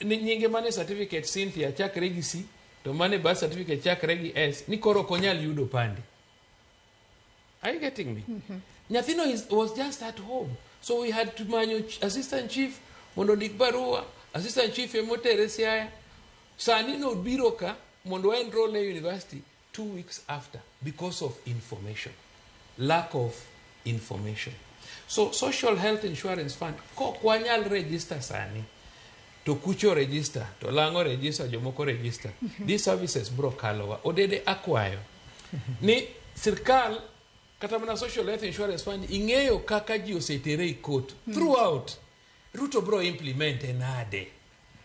ni nyinge mane certificate Cynthia chakre gi C to mane birth certificate chakre gi S, ni koro ok onyal yudo pande. Are you getting me? Nyathino was just at home. So we had to manyo assistant chief mondo ondik barua. Assistant chief emotere Siaya. Sani nobiro ka mondo wa enroll e university 2 weeks after because of information. Lack of information. So social health insurance fund kok wanyal register sani to kucho register to lang'o register jomoko register, these services bro kalowa. Odede akwayo ni sirkal Kata mana social health insurance fund ing'eyo kaka ji osetere e court throughout. Ruto bro implement e nade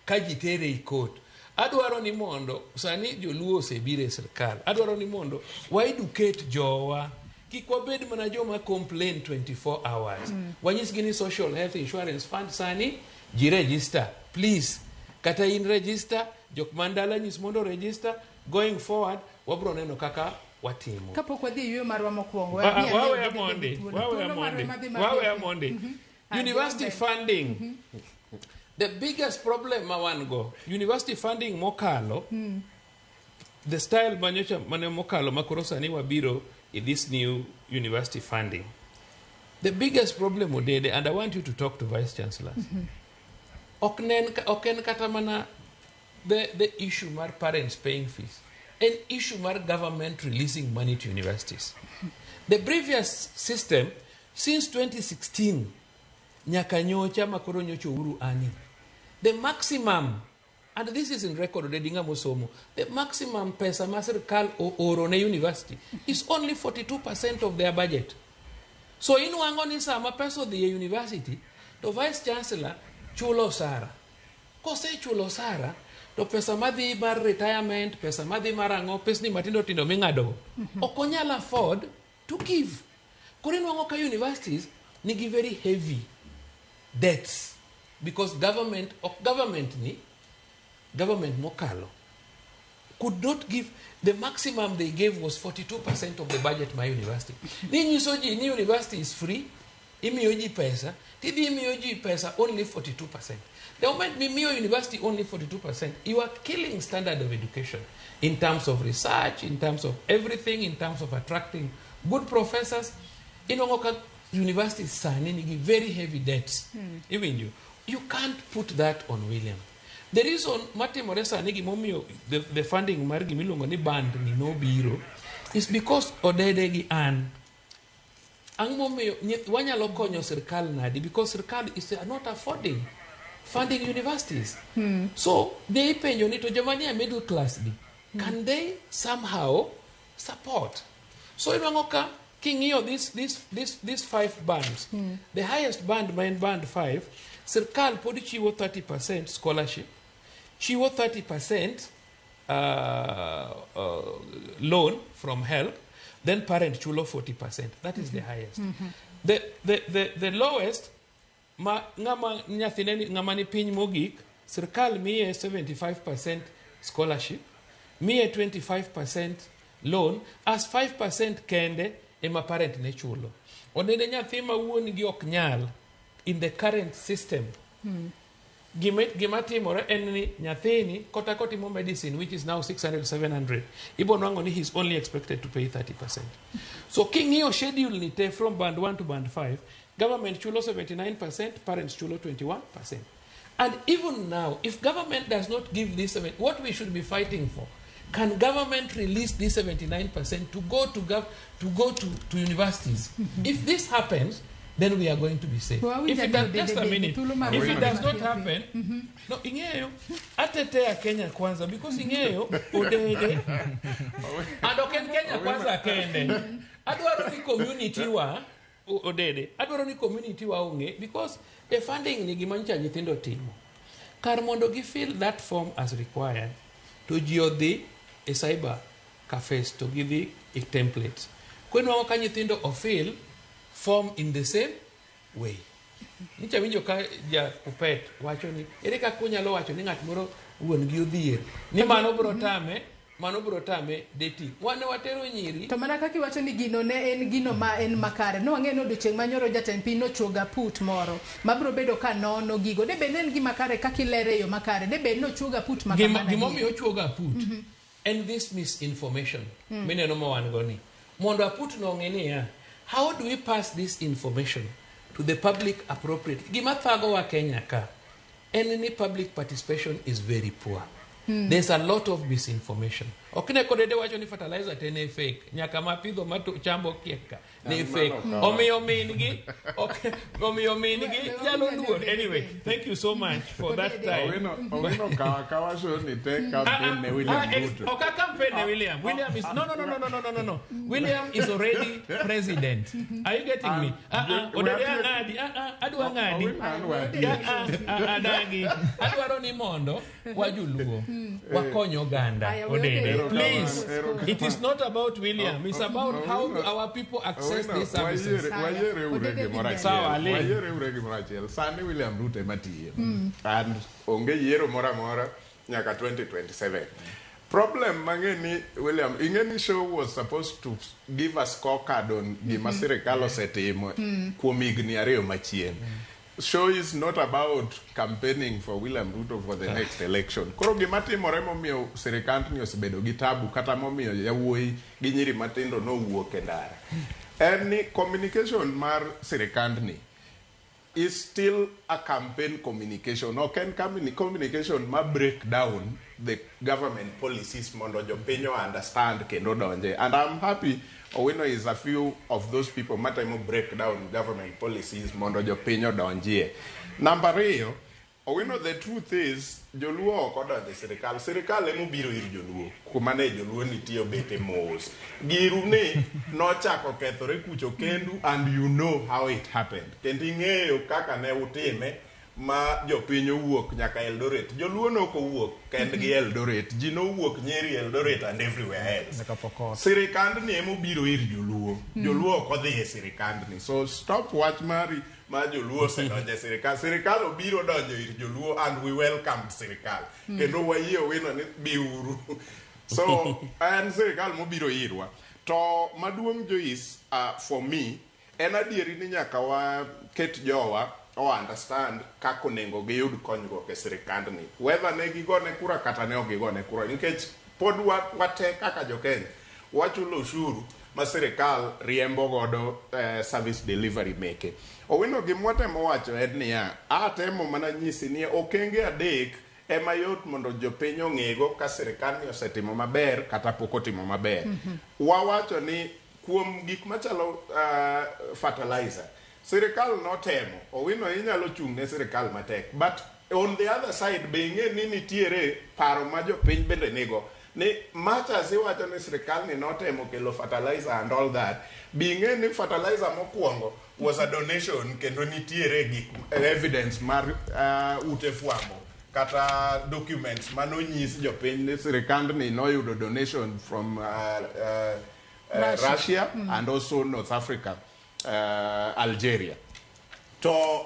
ka ji tere e court. Adwaro ni mondo sani joluo osebiro e sirkal. Adwaro ni mondo wa educate jowa. Kik wabed mana joma complain 24 hours. Wanyisgi ni social health insurance fund sani ji register. Please. Kata in register, jok man dala nyis mondo register. Going forward, wabro neno kaka watimo. Kapok wadhi e yueyo marwa mokwongo. Waweya mondi, waweya mondi, waweya mondi. University funding. The biggest problem ma wan go, university funding mokalo, the style manyocha mane mokalo makoro sani wabiro in this new university funding. The biggest problem Odede, and I want you to talk to vice chancellors. Ok en kata mana the issue mar parents paying fees. An issue mar government releasing money to universities. The previous system, since 2016, nyaka nyocha makoro nyocha Uhuru ani, the maximum, and this is in record already ng'ama osomo, the maximum pesa ma sirkal ooro ne university is only 42% of their budget. So inwang'o ni sama pesa odhi e university, to vice chancellor chulo osara. Kosechulo osara, to pesa madhi mar retirement, pesa madhi mar ang'o, pesni matindo tindo ming'ado, ok onyal afford to give. Koro inwang'o ka universities nigi very heavy debts because government, ok government ni, government mokalo could not give, the maximum they gave was 42% of the budget my university. Ni nyiso ji ni university is free, imiyo ji pesa, tidhi imiyo ji pesa only 42%. The moment mimiyo university only 42%, you are killing standard of education in terms of research, in terms of everything, in terms of attracting good professors. Inwang'o ka universities sani nigi very heavy debts. Even you can't put that on William. The reason matimore sani gimomiyo the funding mar gimiluongo ni band ni nobiro is because Odede gi an. Ang' momiyo wanyalo konyo sirkal nadi? Because sirkal is not affording funding universities. So they ipenjo ni to joma nie middle class gi, can they somehow support? So inwang'o ka king'iyo this 5 bands, the highest band ma en band 5, sirkal pod chiwo 30% scholarship, chiwo 30% loan from help, then parent chulo 40%. That is the highest. The lowest, ma ng'ama nyathine ni, ng'ama ni piny mogik, sirkal miye 75% scholarship, miye 25% loan, as 5% kende ema parent ne chulo. Onene nyathi ma wuon gi ok nyal in the current system. Gima timore en ni nyathini kata kotimo medicine, which is now 600, 700, ibo nwang'o ni he's only expected to pay 30%. So king'iyo schedule ni te from band 1 to band 5, government chulo 79%, parents chulo 21%. And even now, if government does not give this, what we should be fighting for, can government release this 79% to go to universities? If this happens, then we are going to be safe. Well, If it does, just a minute. If it does not happen, no, ing'eyo, atetea Kenya Kwanza, because ing'eyo, Odede, and ok en Kenya Kwanza kende. Adwaro ni community wa, Odede, adwaro ni community wa ong'e, because the funding ni gima nyocha nyithindo timo. Kar mondo gi fill that form as required, to ji odhi e cyber cafes to gidhi e templates. Kwenwang'o ka nyithindo ofill form in the same way. Nicha winjo ka ja Kupet wacho ni ere kaka unyalo wacho ni ng'at moro wuon gi odhier ni mano bro tame, mano bro tame dating. Wane watero nyiri. To mana kaka iwacho ni gino ne en gino ma en makare. No wang'e ni odiochieng' ma nyoro jatend piny nochuogo aput moro ma bro bedo ka nono gigo. De bed ne en gima kare kaka ilere e yo makare. De bed ni ochuogo aput ma kamano. Gimomiyo ochuogo aput en this misinformation mineno ma wan go ni. Mondo aput no ong'e niya, how do we pass this information to the public appropriately? Gima thagowa Kenya ka en ni public participation is very poor. There's a lot of misinformation. Ok ne Odede wacho ni fertilizer te ne fake. Nyaka ma pidho ma to cham okiek ka ne An fake. mano ok Omiyo min gi ok omiyo min gi nyalo luor. Anyway, thank you so much for that time. Owino kawa kawa show ni te campaign ne William Ruto. Ok a campaign ne William. William is no no no no no no no no no. William is already president. Are you getting me? Ah ah. Odede ang'adi. Ah ah. Adwa ng'adi. Owino an watiek. Ah, ah, adagi. Adwaro ni mondo wajoluo wakony oganda. Aya, we Odede. Odede. Please. Erokamano. It is not about William. It's about how do our people access Owino, these services. wayiere ure Odede gimoro dhi achiel. Sawa, Ali. Wayiere ure gimoro achiel. Sani William Ruto ema tiyo. And onge yiero moro amora nyaka 2027. Problem mang'e ni William, ing'e ni show was supposed to give a scorecard on gima sirikal osetimo kuom higni ariyo machien. Show is not about campaigning for William Ruto for the next election. Koro gima timore momiyo sirikandni osebedo gi tabu kata momiyo yawuoyi gi nyiri matindo nowuok e ndara. En ni communication mar sirikandni is still a campaign communication. Ok en communication ma break down the government policies mondo jopiny o understand kendo donje. And I'm happy Owino is a few of those people matemo break down government policies mondo jopiny odonjie. Namba ariyo, Owino, the truth is, joluo ok odonjo e sirikal. Sirikal ema obiro ir joluo. Kuma ne joluo nitie obete mos. Giru ni nochako kethore kucho kendu and you know how it happened. Kendo ing'eyo kaka ne utime ma jopiny owuok nyaka Eldoret. Joluo nok owuok kendgi Eldoret. Ji nowuok Nyeri, Eldoret and everywhere else. Nyaka Pokot. Sirikandni ema obiro ir joluo. Joluo ok odhi e sirikandni. So stop wach mari ma joluo osedonjo e sirikal. Sirikal obiro donjo ir joluo and we welcome sirikal. Kendo wayie Owino ni biuru. So en sirikal mobiro irwa. To maduong' Joyce, for me, en adieri ni nyaka waket jowa o understand kaka onego giyud konyruok e sirikandni. Whether ne gigone kura kata ne ok gigone kura. Nikech pod wate kaka jo-Kenya wachulo ushuru ma sirikal riembo godo service delivery meke. Owino gima watemo wacho en niya, atemo mana nyisi ni okenge adek ema yot mondo jopiny ong'ego ka sirikal ni osetimo maber kata pok otimo maber. Wawacho ni kuom gik machalo fertilizer, sirikal notemo, Owino inyalo chung' ne sirikal matek, but on the other side be ing'e ni nitiere paro ma jopiny bende nigo ni much as iwacho ni sirikal ni notemo kelo fertilizer and all that, be ing'e ni fertilizer mokwongo was a donation kendo nitiere gik evidence mar ute fwambo kata documents manonyis jopiny ni sirikandni noyudo donation from Russia. Russia and also North Africa, Algeria. To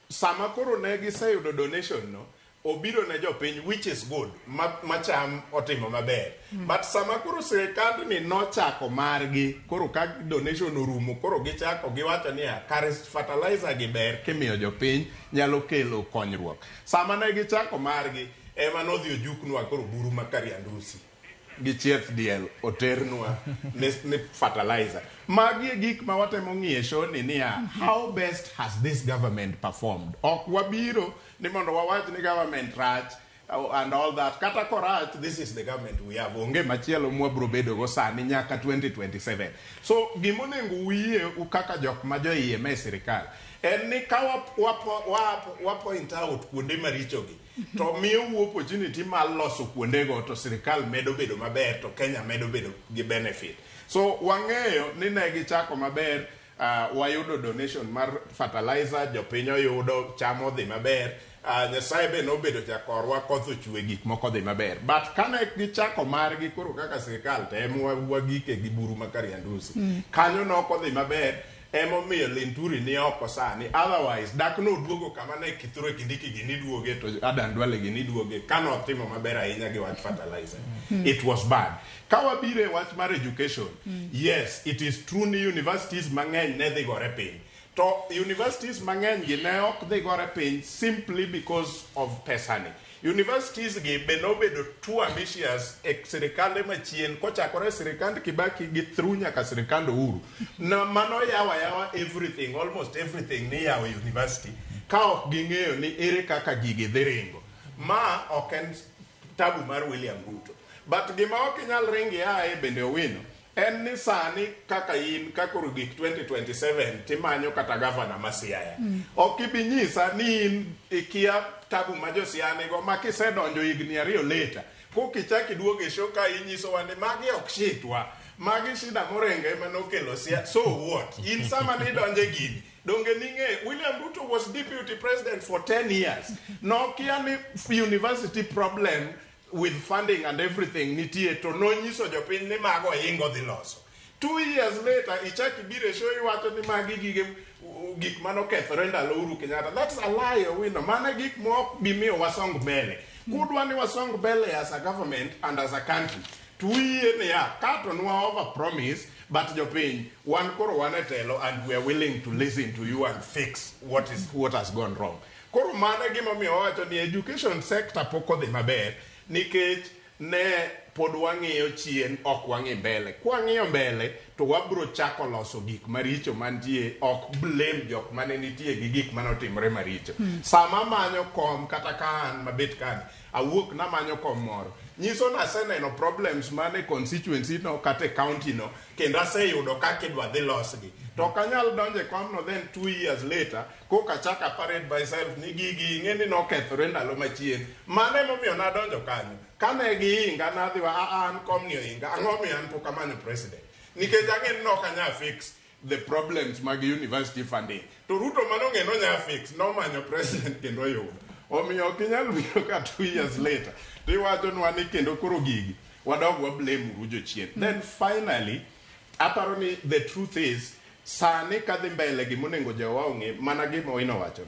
sama koro ne giseyudo donation no, obiro ne jopiny which is good, ma cham otimo maber. But sama koro sirikandni nochako margi, koro ka donation orumo, koro gichako giwacho niya, kare fertilizer gi ber kimiyo jopiny nyalo kelo konyruok. Sama ne gichako margi, ema nodhi ojuknwa koro buru ma Kariandusi gi chieth diel oternwa ni fertilizer. Magi e gik ma watemo ng'iyo e show ni niya, how best has this government performed? Ok wabiro ni mondo wawach ni government rach and all that. Kata korach, this is the government we have. Onge machielo mwabro bedo go sani nyaka 2027. So gimonego uyie u kaka jok ma joiye me sirikal en ni ka wa point out kuonde marichogi to miyo opportunity mar loso kuondego to sirikal medo bedo maber to Kenya medo bedo gi benefit. So wang'eyo ni ne gichako maber, wayudo donation mar fertilizer, jopiny oyudo, cham odhi maber. Nyasaye be nobedo jakorwa koth ochwe gik moko dhi maber. But kane gichako margi koro kaka sirikal to em wagike gi buru ma Kariandusi. Kanyo nok odhi maber emomiyo Linturi ni oko sani. Otherwise, dak noduogo kama ne Kithure Kindiki gini duoge to Adan Duale gini duoge kanotimo maber ahinya gi wach fertilizer. It was bad. Ka wabiro e wach mar education, yes, it is true ni universities mang'eny ne dhi gore piny. To universities mang'eny gi ne ok dhi gore piny simply because of pesani. Universities gi be nobedo too ambitious e sirikande machien kochakore e sirikand Kibaki gi through nyaka sirikand Uhuru. Na mano yawo ayawa everything, almost everything ni yawo e university ka ok ging'eyo ni ere kaka gigi dhi ringo. Ma ok en tabu mar William Ruto. But gima ok inyal ringi ae bende Owino, en ni sani kaka in ka koro gik 2027 timanyo kata gavana ma Siaya. Ok ibi nyisa ni in ikia tabu ma jo Siaya nigo ma kisedonjo higni 2 later. Kokichak iduogo e show ka inyisowa ni magi ok shitwa. Magi shida morengo ema nokelo Siaya. So what? In sama nidonje gini. Donge ning'e, William Ruto was deputy president for 10 years. Nokia ni university problem with funding and everything nitie to nonyiso jopiny ni mago oingo dhi loso. 2 years later, ichak ibiro e show iwacho ni magi gige gik manokethore ndalo Uhuru Kenyatta. That's a lie, Owino. Mano gik mok bi miyo wasong mbele. Kudwa ni wasong mbele as a government and as a country. To uyie niya, ka to nwa over promise, but jopiny, wan koro wan e telo and we are willing to listen to you and fix what has gone wrong. Koro mano e gimomiyo wawacho ni education sector pok odhi maber, nikech ne pod wang'iyo chien ok wang'i mbele. Kwang'iyo mbele to wabro chako loso gik maricho mantie, ok blame jok mane nitie gi gik manotimore maricho. Sama amanyo kom kata ka an mabet kani, awuok namanyo kom moro. Nyiso ni aseneno problems mane constituency no kata e county no, kendo aseyudo kaka idwa dhi losgi. To ok anyal donjo e komno then 2 years later, koka achako parade myself ni gigi ing'e ni nokethore ndalo machien. Mano emomiyo nadonjo kanyo. Kane giinga nadhi wa an komni oinga, ang'o miyo an pok amanyo president? Nikech ang'e ni ok anyal fix the problems mag university funding. To Ruto manong'e nonya fix, nomanyo president kendo oyudo. Omiyo ok inyal biro ka 2 years later to iwachonwa ni kendo koro gigi wadog wa blame uru jochien. Then finally, aparo ni the truth is, sani kadhi mbele gimonego jowa ong'e mana gima Owino owachono.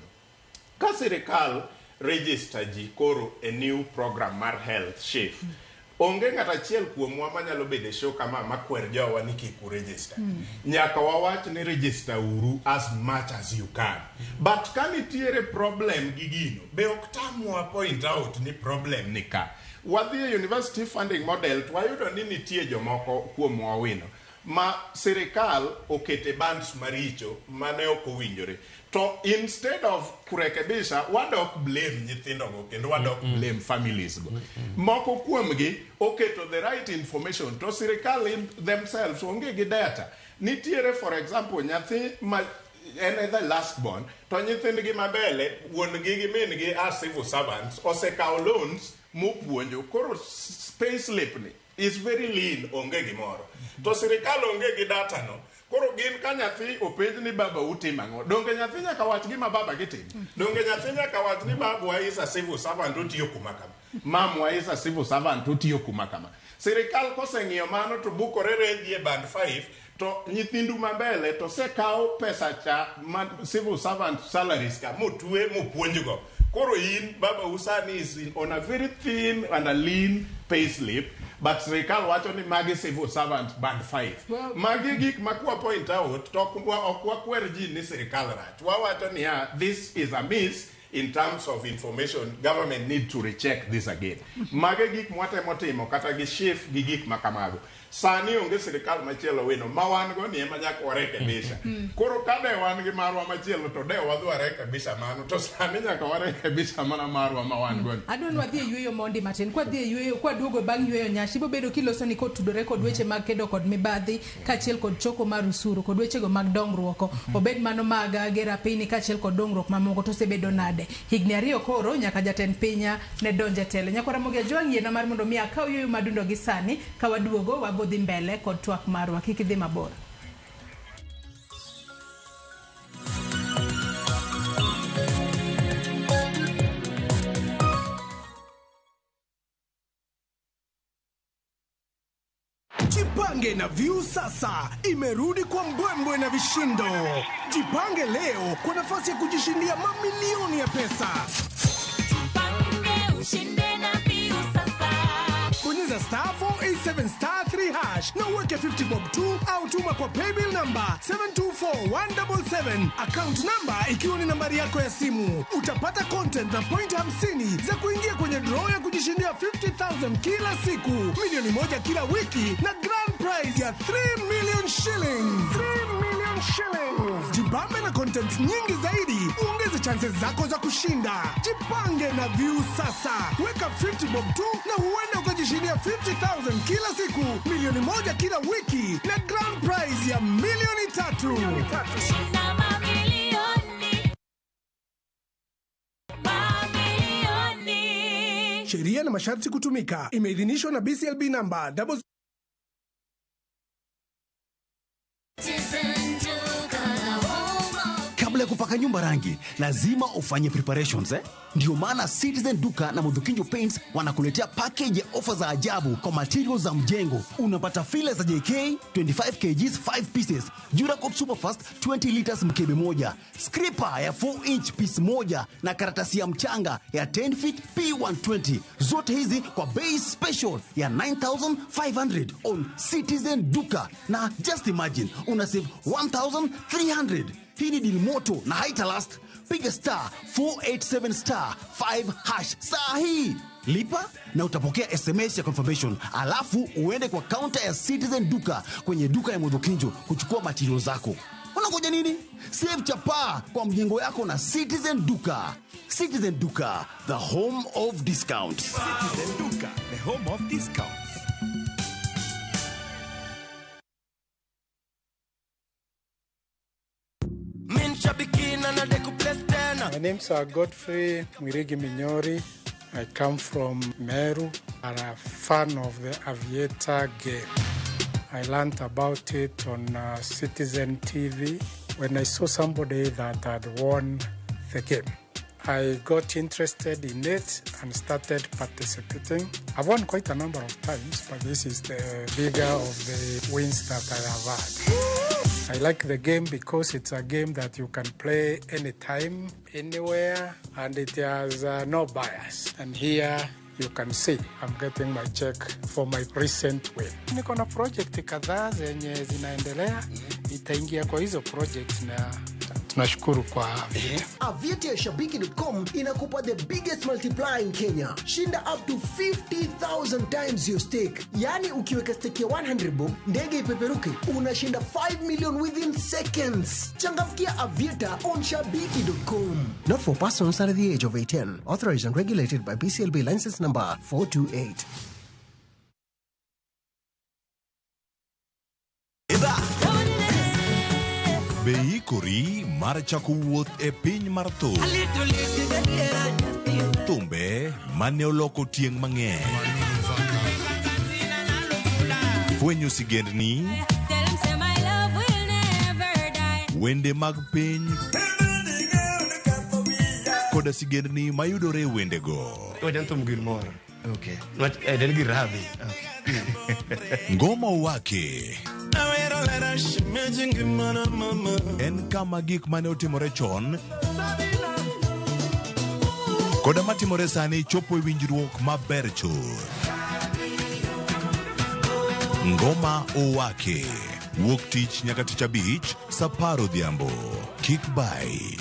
Ka sirikal register ji koro e new program mar health SHIF, onge ng'at achiel kuomwa manyalo bedo e show kama makwer jowa ni kik uregister. Nyaka wawach ni register uru as much as you can. But ka nitiere problem gi gino, be ok tamwa point out ni problem ni ka. Wadhi e university funding model to wayudo ni nitie jomoko kuomwa Owino ma sirikal okete bands maricho mane ok owinjore. To instead of kurekebisha, wadok blame nyithindogo kendo wadok blame families go. Moko kuomgi oketo the right information to sirikal themselves onge gi data. Nitiere for example nyathi ma en the last born to nyithindgi mabele wuon gi gi min gi are civil servants osekawo loans mopuonjo koro pay slip ni is very lean onge gimoro. To sirikal onge gi data no. Koro gin ka nyathi openj ni baba utimo ang'o? Donge nyathi nyaka wach gima baba gitimo? Donge nyathi nyaka wach ni babwa is a civil servant otiyo kuma kama? Mamwa is a civil servant otiyo kuma kama. Sirikal koseng'iyo mano to bukore redhi e band 5 to nyithindu mambele to sekaw pesa cha ma civil servant salaries ka motwe mopuonjgo. Koro in baba usani is on a very thin and a lean pay slip, but sirikal wacho ni magi civil servant band 5. Well, magi gik ma kwa point out to ok wakwer ji ni sirikal rach. Wawacho niya, this is a miss in terms of information. Government need to recheck this again. Magi gik mwatemo timo kata gi SHIF gi gik ma kamago. Sani onge sirikal machielo wino ma wan go ni ema nyaka warekebisha. Koro ka de wan gi marwa machielo to de wadhi warekebisha mano to sani nyaka warekebisha mana marwa ma wan go ni. Adwa ni wadhi e yueyo mondi matin. Kwadhi e yueyo, kwaduogo bang' yueyo nyashi, ibo bedo kiloso ni kotudore kod weche mag kedo kod mibadhi, kaachiel kod choko mar usuru, kod wechego mag dongruok. Obed mano mag gero apini kaachiel kod dongruok mamoko to osebedo nade. Higni 2 koro nyaka jatend piny ne donj e telo. Nyakwara Ramogi Ajwang' yiena mar mondo mi akaw yueyo madundo gi sani ka waduogo wabo dhi mbele kod twak marwa. Kik idhi mabor. Jipange na Viusasa imerudi kwa mbwembwe na vishindo. Jipange leo kwa nafasi ya kujishindia mamilioni ya pesa. Jipange ushinde na Viusasa. Bonyeza star 487 star 3 hash na uweke 50 bob 2 au tuma kwa paybill number 724177, account number ikiwa ni nambari yako ya simu. Utapata content na point 50 za kuingia kwenye draw ya kujishindia 50,000 kila siku, 1 milioni kila wiki na grand prize ya 3 million shillings. 3 million shillings. Jibambe na content nyingi zaidi, uongeze chances zako za kushinda. Jipange na Viusasa. Weka 50 bob tu na huenda ukajishindia 50,000 kila siku, 1,000,000 kila wiki na grand prize ya 3,000,000. Shinda mamilioni. Mamilioni. Sheria na masharti kutumika. Imeidhinishwa na BCLB namba double Kabla ya kupaka nyumba rangi, lazima ufanye preparations, eh? Ndio maana Citizen Duka na Mudhukinjo Paints wanakuletea package ya ofa za ajabu kwa materials za mjengo. Unapata filler za JK 25 kgs 5 pieces, Duracoat Superfast 20 liters mkebe moja, scraper ya 4 inch piece moja na karatasi ya mchanga ya 10 feet P120. Zote hizi kwa bei special ya 9500 on Citizen Duka. Na just imagine una save 1300. Hii ni deal moto na haita last. Piga star 487 star 5 hash saa hii. Lipa na utapokea SMS ya confirmation, alafu uende kwa counter ya Citizen Duka kwenye duka ya Mudhukinjo kuchukua material zako. Unangoja nini? Save chapaa kwa mjengo yako na Citizen Duka. Citizen Duka, the home of discounts. Citizen Duka, the home of discounts. My name's Godfrey Mwirigi Minyori. I come from Meru. I'm a fan of the Aviator game. I learned about it on Citizen TV when I saw somebody that had won the game. I got interested in it and started participating. I've won quite a number of times, but this is the bigger of the wins that I have had. I like the game because it's a game that you can play anytime, anywhere, and it has no bias. And here you can see I'm getting my check for my recent win. Niko na project kadhaa zenye zinaendelea, nitaingia kwa hizo project na tunashukuru kwa Aviator. Aviator ya Shabiki.com inakupa the biggest multiplier in Kenya. Shinda up to 50,000 times your stake. Yani ukiweka stake ya 100 bob, ndege ipeperuke, unashinda 5 million within seconds. Changamkia Aviator on Shabiki.com. Not for persons under the age of 18. Authorized and regulated by BCLB license number 428. Be ikori mar chako wuoth e piny mar thum. Thumbe mane oloko tieng' mang'eny. Fwenyo sigendni, wende mag piny, koda sigendni mayudore e wendego. Ngoma Owake en kama gik mane otimore chon koda matimore sani chopo e winjruok maber chuth. Ngoma Owake wuok tich nyaka tich abich saa 10 odhiambo. Kik bai.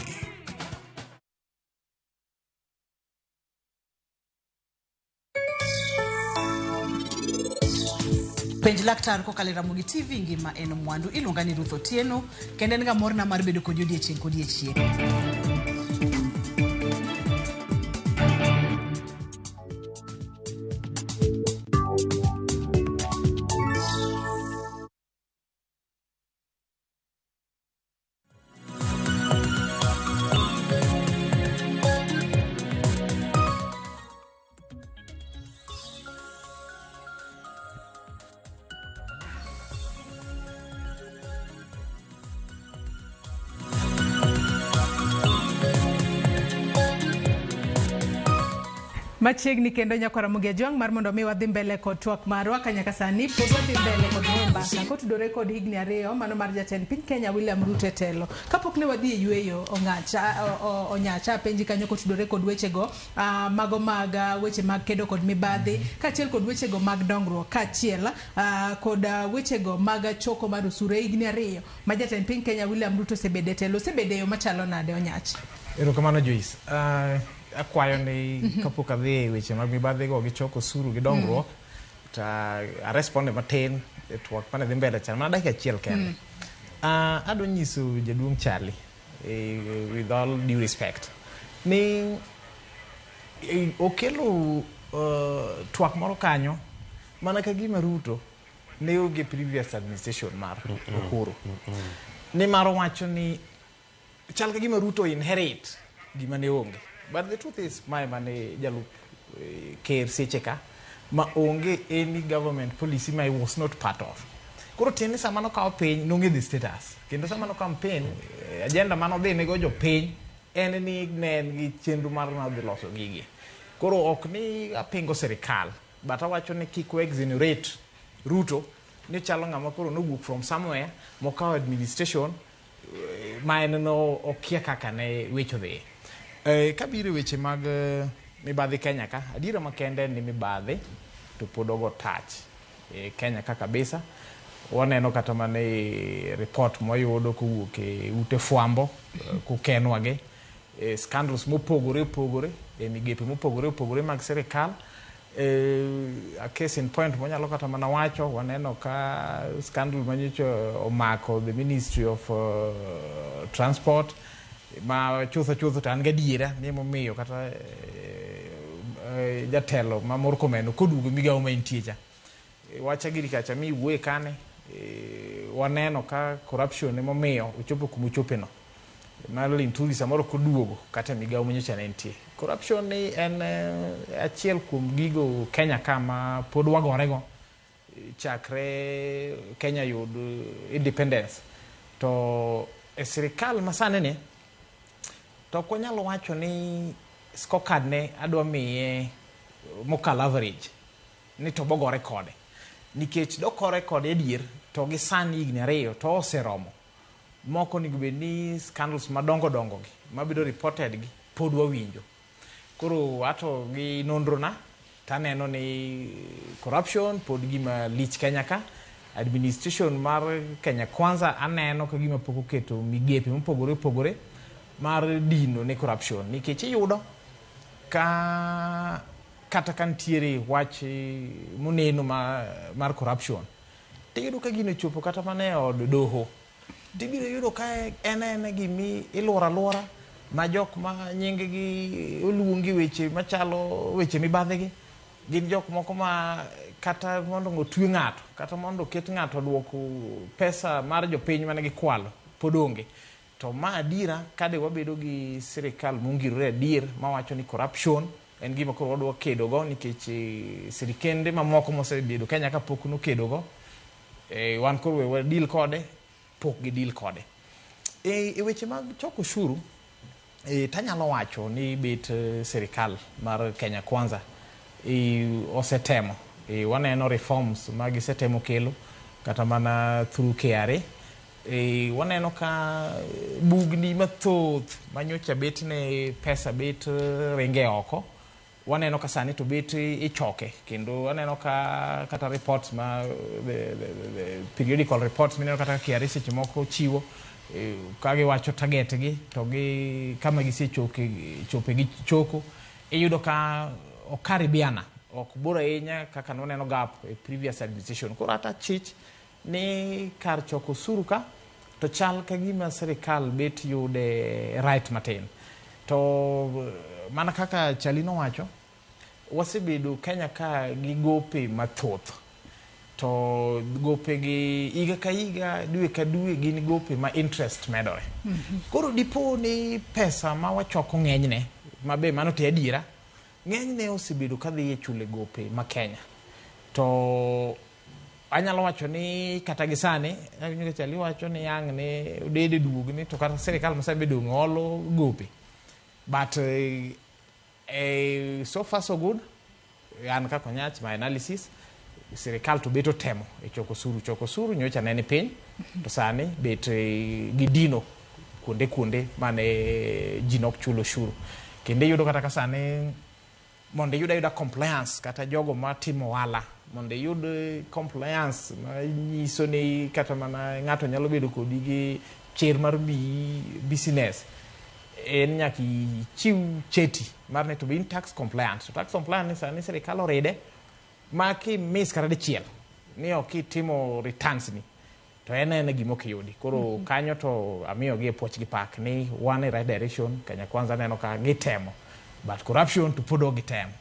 Penj laktar kokalo e Ramogi TV ngima en mwandu. Iluonga ni Ruth Otieno kendo en ga morna mar bedo kodi odiechieng' kodiechieng'. Machiegni kendo nyakwar Ramogi Ajwang' mar mondo mi wadhi mbele kod twak marwa ka nyaka sani pod wadhi mbele kod goyo mbaka kotudore kod higni 2 mano mar jatend piny Kenya William Ruto e telo. Kapok ne wadhi e yueyo Onyacha apenji kanyo kotudore kod wechego mago mag weche mag kedo kod mibadhi kaachiel kod wechego mag dongruok kaachiel kod wechego mag choko mar osuru e higni 2 ma jatend piny Kenya William Ruto osebedo e telo. Osebedo e yo machalo nade Onyacha? Erokamano Joyce. Akwayo ni kapok adhi e weche mag mibadhi go gi choko osuru gi dongruok to aresponde matin e twak mane dhi mbele chon mana dakika achiel kende. Adwa nyiso jaduong' Charlie, with all due respect, ni okelo twak moro kanyo mana ka gima Ruto ne onge previous administration mar Uhuru. Nimar owacho ni chal ka gima Ruto inherit gima ne onge. But the truth is, mae mane jalup ker seche ka ma onge any government policy ma he was not part of. Koro tiende sama nokawo piny nong'e the status. Kendo sama nokawo piny, agenda manodhi nego jopiny en ni ne en gi chenro mar nodhi loso gigi. Koro ok ni apingo sirikal, but awacho ni kik we exonerate Ruto ni chalo ng'ama koro nowuok from somewhere mokawo administration ma en no okia kaka ne weche odhi. Kabiro e weche mag mibadhi Kenya ka, adiera makende en ni mibadhi to pod ogo tach e Kenya ka kabisa. Waneno kata mana e report mwayudo kowuok e ute fwambo kokenwa gi scandals mopogore opogore e migepe mopogore opogore mag sirikal. A case in point mwanyalo kata mana wacho, waneno ka scandal manyocha omako the Ministry of Transport ma chutho chutho to an gadiera ni emomiyo kata jatelo ma Murkomen koduogo e migawo ma entie cha. Wach agriculture mi wuoye kane, waneno ka corruption emomiyo ochopo kuma ochope no. Mar Linturi samoro koduogo kata e migawo manyocha ne entie. Corruption ni en achiel kuom gigo Kenya ka ma pod wagorego chakre Kenya yud independence. To e sirikal masani ni, to ok wanyal wacho ni scorecard ne adwa miye mokalo average ni to bogore kode. Nikech dokore kode adier to gi sani higni 2 to oseromo. Moko onego bed ni scandals madongo dongo gi mabedo reported gi pod wawinjo. Koro ato gi nonro na taneno ni corruption pod gima lich Kenya ka. Administration mar Kenya Kwanza aneno ka gima pok oketo migepe mopogore opogore mar dino ne corruption. Nikech iyudo ka kata ka nitiere wach moneno mar corruption, tiyudo ka gino ochopo kata mana e od doho. Tibiro yudo ka en aena gimi iluoro aluora ma jok ma nying gi oluongi weche machalo weche mibadhi gi gin jok moko ma kata mondo otwe ng'ato kata mondo oket ng'ato oduok pesa mar jopiny mane gikwalo pod onge. To ma adiera kade wabedo gi sirikal mongirore adier mawacho ni corruption en gima koro wadwa kedo go nikech sirikende mamoko mosebedo Kenya kapok nokedo go, wan koro we wadeal kode, pok gideal kode. E weche mag choko ushuru, tanyalo wacho ni bet sirikal mar Kenya Kwanza osetemo. Waneno reforms ma gisetemo kelo kata mana through KRA. Waneno ka bugni mathoth manyocha bet ne pesa bet ringe oko. Waneno ka sani to bet ichoke kendo waneno ka kata reports ma the periodical reports mineno kata KRA seche moko chiwo ka giwacho target gi to gi kama gisechoke chope gi choko iyudo ka okaribiana ok bor ahinya kaka nwaneno gap e previous administration. Koro ata chich ni kar choko osuru ka to chal ka gima sirikal bet yude right matin. To mana kaka Charlie nowacho, wasebedo Kenya ka gi gope mathoth. To gope gi higa ka higa, dwe ka dwe gin gope ma interest medore. Koro dipo ni pesa ma wachoko ng'enyne, ma be mano to adiera, ng'enyne osebedo kadhi e chule gope ma Kenya. To anyalo wacho ni kata gi sani, awinjo ka Charlie wacho ni ang' ne odede duogni to kata sirikal ma sani be dong' olo gope. But so far so good, an kaka Onyach, my analysis, sirikal to bet otemo e choko osuru. Choko osuru nyocha ne ni piny, to sani bet gidino kuonde kuonde mane ji nok chul osuru. Kendo iyudo kata ka sani mondo iyud ayuda compliance kata jogo matimo ohala, mondo iyud compliance manyiso ni kata mana ng'ato nyalo bedo kodi gi chir mar miyi business, en nyaka ichiw cheti mar ni to be in tax compliant. To tax compliant ni sani sirikal oride ma kimiss kata dichiel ni ok itimo returns ni To en en gima ok yudi. Koro kanyo to amiyogi e puoch gi pak ni wan e right direction. Kenya Kwanza neno ka gitemo. But corruption to pod ok gitemo.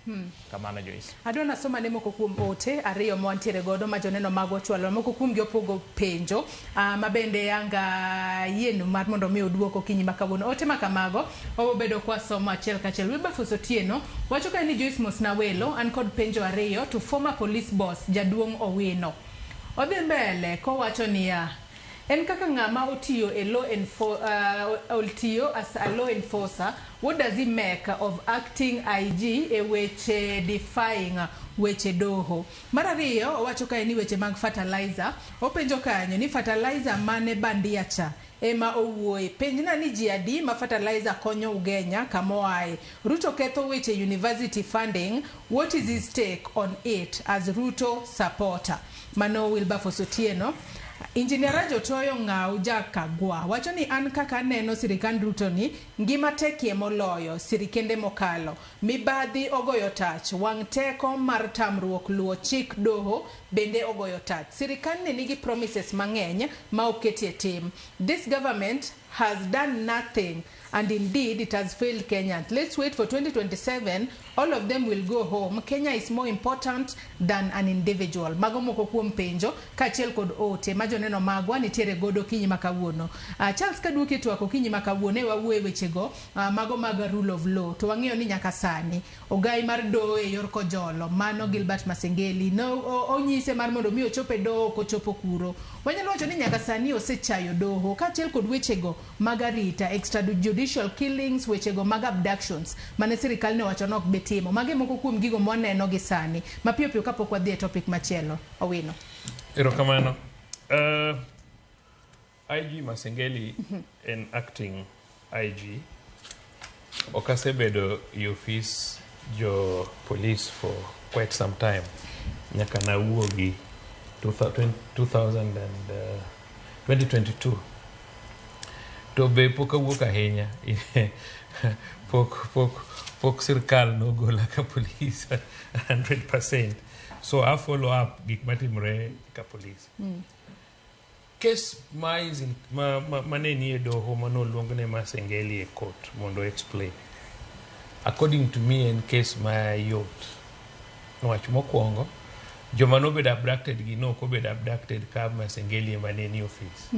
Kamano, Joyce. Adwa nasoma ne moko kuom ote ariyo ma wantiere godo ma joneno magwa ochwalo. Moko kuomgi opogo penjo ma bende yanga yienu mar mondo mi oduok okinyi ma kawuono. Ote ma kamago wabo bedo kwasomo achiel kachiel. Wilberforce Otieno wacho ka ni Joyce Mosna welo, an kod penjo ariyo to former police boss Jaduong' Owino. Odhi mbele kowacho niya, en kaka ng'ama otiyo e law otiyo as a law enforcer, what does he make of acting IG e weche defying weche doho? Mar ariyo, owacho kae ni weche mag fertilizer. Openjo kanyo ni fertilizer mane bandia cha ema owuoye. Penjna ni ji adi ma fertilizer konyo Ugenya kamoaye. Ruto ketho weche university funding. What is his take on it as Ruto supporter? Mano Wilberforce Otieno. Engineer Rajo Toyo Ng'au Jakagwa wacho ni an kaka aneno sirikand Ruto ni ngima tekie moloyo sirikende mokalo. Mibadhi ogoyo tach, wang' teko mar tamruok luwo chik doho bende ogoyo tach. Sirikand ni nigi promises mang'eny ma oketie tim. This government has done nothing and indeed it has failed Kenyans. Let's wait for 2027. All of them will go home. Kenya is more important than an individual. Mago moko kuom penjo kaachiel kod ote ma joneno magwa nitiere godo okinyi ma kawuono. Charles, kaduoki e twak okinyi ma kawuono e wawuoye wechego mago mag rule of law to wang'eyo ni nyaka sani ogai mar doho e yor kojolo mano Gilbert Masengeli no onyise mar mondo mi ochop e doho, ok ochopo kuro. Wanyalo wacho ni nyaka sani osechayo doho kaachiel kod wechego mag arita, extrajudicial killings, wechego mag abductions mane sirikal ne owacho ni ok bi timo. Mage moko kuom gigo mwaneno gi sani. Mapiyo piyo kapok wadhi e topic machielo. Owino. Erokamano. IG Masengeli en acting IG. Ok asebedo e ofis jo police for quite some time. Nyaka nawuogi 2000 and, 2022. To be pok awuok ahinya. Pok sirkal nogola ka police 100%. So I follow up gik matimore ka police. Case ma, is in, ma ne nie doho manoluong ne Masengeli e court mondo explain. According to me, en case mayot. Niwach mokwongo, joma nobedo abducted gi nok obedo abducted ka Masengeli ema ne nie office.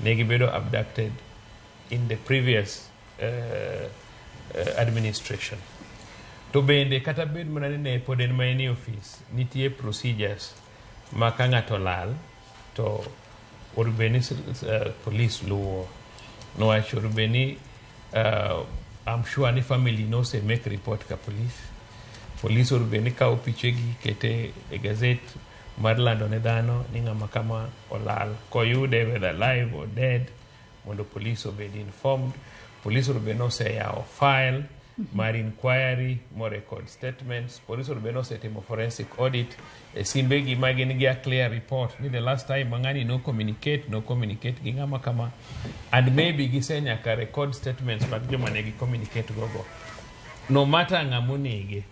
Ne gibedo abducted in the previous administration. To bende kata bed mana ni ne pod en ma en e office, nitie procedures ma ka ng'ato lal to onego bed ni police luwo. Niwach onego bed ni I'm sure ni family nose make report ka police. Police onego bed ni kawo pichegi kete e gazette mar lando ne dhano ni ng'ama kama olal. Koyude, whether alive or dead, mondo police obed informed. Police onego bed ni oseyawo file mar inquiry mo record statements. Police onego bed ni osetimo forensic audit e simbegi ma gin gi a clear report ni the last time ma ng'ani no communicate, no communicate gi ng'ama kama, and maybe gise nyaka record statements mag joma ne gi communicate gogo, no matter ng'ama onege.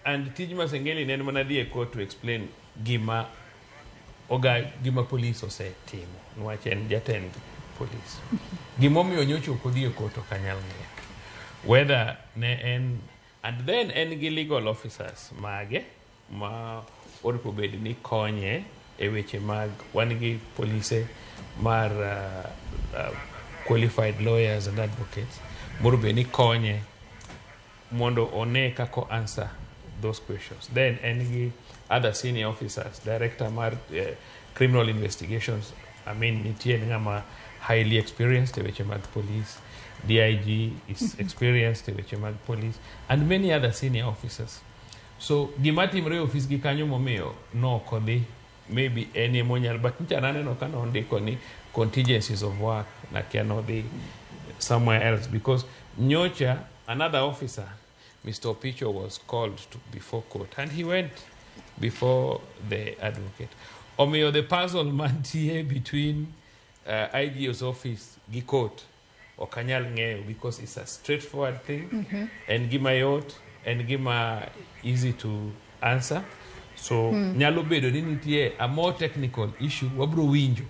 And tij Masengeli ne en mana dhi e court to explain gima oga gima police osetimo, niwach en jatend police. Gimomiyo nyocha ok odhi e court ok anyal ng'eyo whether ne en, and then en gi legal officers mage ma onego bed ni konye e weche mag wan gi polise mar qualified lawyers and advocates mondo bed ni konye mondo one kako answer those questions. Then en gi other senior officers, director mar criminal investigations, I mean, nitie ng'ama highly experienced e weche mag police, DIG is experienced e weche mag police, and many other senior officers. So gima timore e ofis gi kanyo momiyo nok odhi, maybe en emonyalo, but nyicha naneno ka nondiko ni contingencies of work, nakia nodhi somewhere else, because nyocha another officer, Mr. Opicho, was called to before court and he went before the advocate. Omiyo the puzzle mantie between IG's office gi court ok anyal ng'eyo, because it's a straightforward thing. En gima yot, en gima easy to answer. So nyalo bedo ni nitie a more technical issue wabro winjo.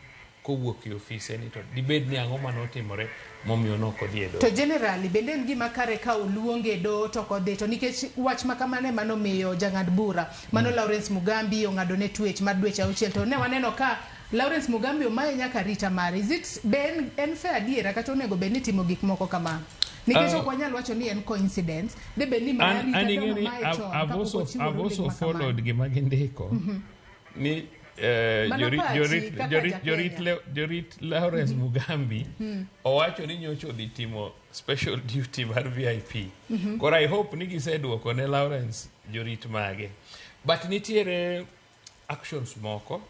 kowuok e ofise ni to dibed ni ang'o manotimore momiyo nok odhi e doho. To generally bende en gima kare ka oluonge e doho to ok odhi to nikech wach ma kamano ema nomiyo jang'ad bura mano Lawrence Mugambi ong'ado ne twech mar dweche auchiel to ne waneno ka Lawrence Mugambi omaye nyaka arita mare. Is it be en, en fair adiera kata onego bed ni itimo gik moko kamano? Nikech ok wanyal wacho ni en coincidence. De bed ni maya An, arita an de ing'e ni omaye I've, chon I've kapok also, ochiwo I've ruling also ma kamano. followed gima gindiko ni Mano jorit, pachi jorit, kaka jorit, ja jorit, Kenya. jorit Lawrence Mugambi owacho ni nyocha odhi timo special duty mar VIP. Koro I hope ni giseduoko ne Lawrence jorit mage. But nitiere actions moko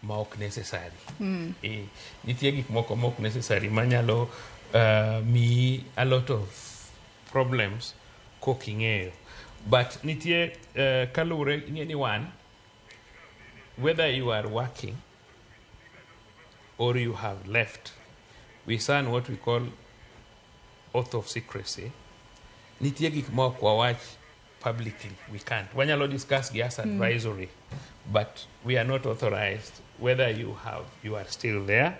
ma ok necessary. Nitie gik moko ma ok necessary manyalo miyi a lot of problems kok ing'eyo. But nitie kaluwore ing'e ni wan whether you are working or you have left, we sign what we call oath of secrecy. Nitie gik ma ok wawach publicly, we can't. Wanyalo discuss gi as advisory, but we are not authorized whether you are still there.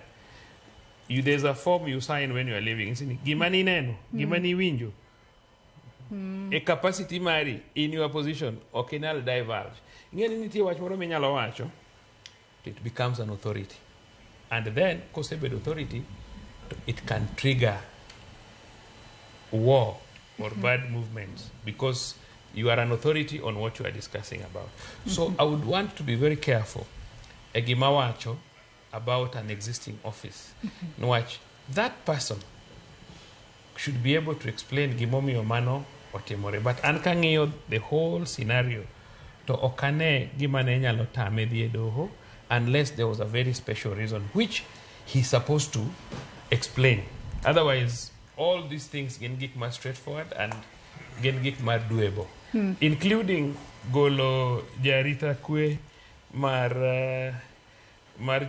There's a form you sign when you are leaving. Isn't Gima ni neno, gima ni winjo. E capacity mari in your position ok inyal divulge. Ing'e ni nitie wach moro minyalo wacho, it becomes an authority. And then, kosebedo authority, to it can trigger war or bad movements because you are an authority on what you are discussing about. So I would want to be very careful e gima wacho about an existing office. Niwach that person should be able to explain gimomiyo mano otimore. But an kang'iyo the whole scenario, to ok ane gima ne nyalo tame dhi e doho unless there was a very special reason which he's supposed to explain. Otherwise, all these things gin gik ma straightforward and gin gik ma doable, including golo jarita kwe mar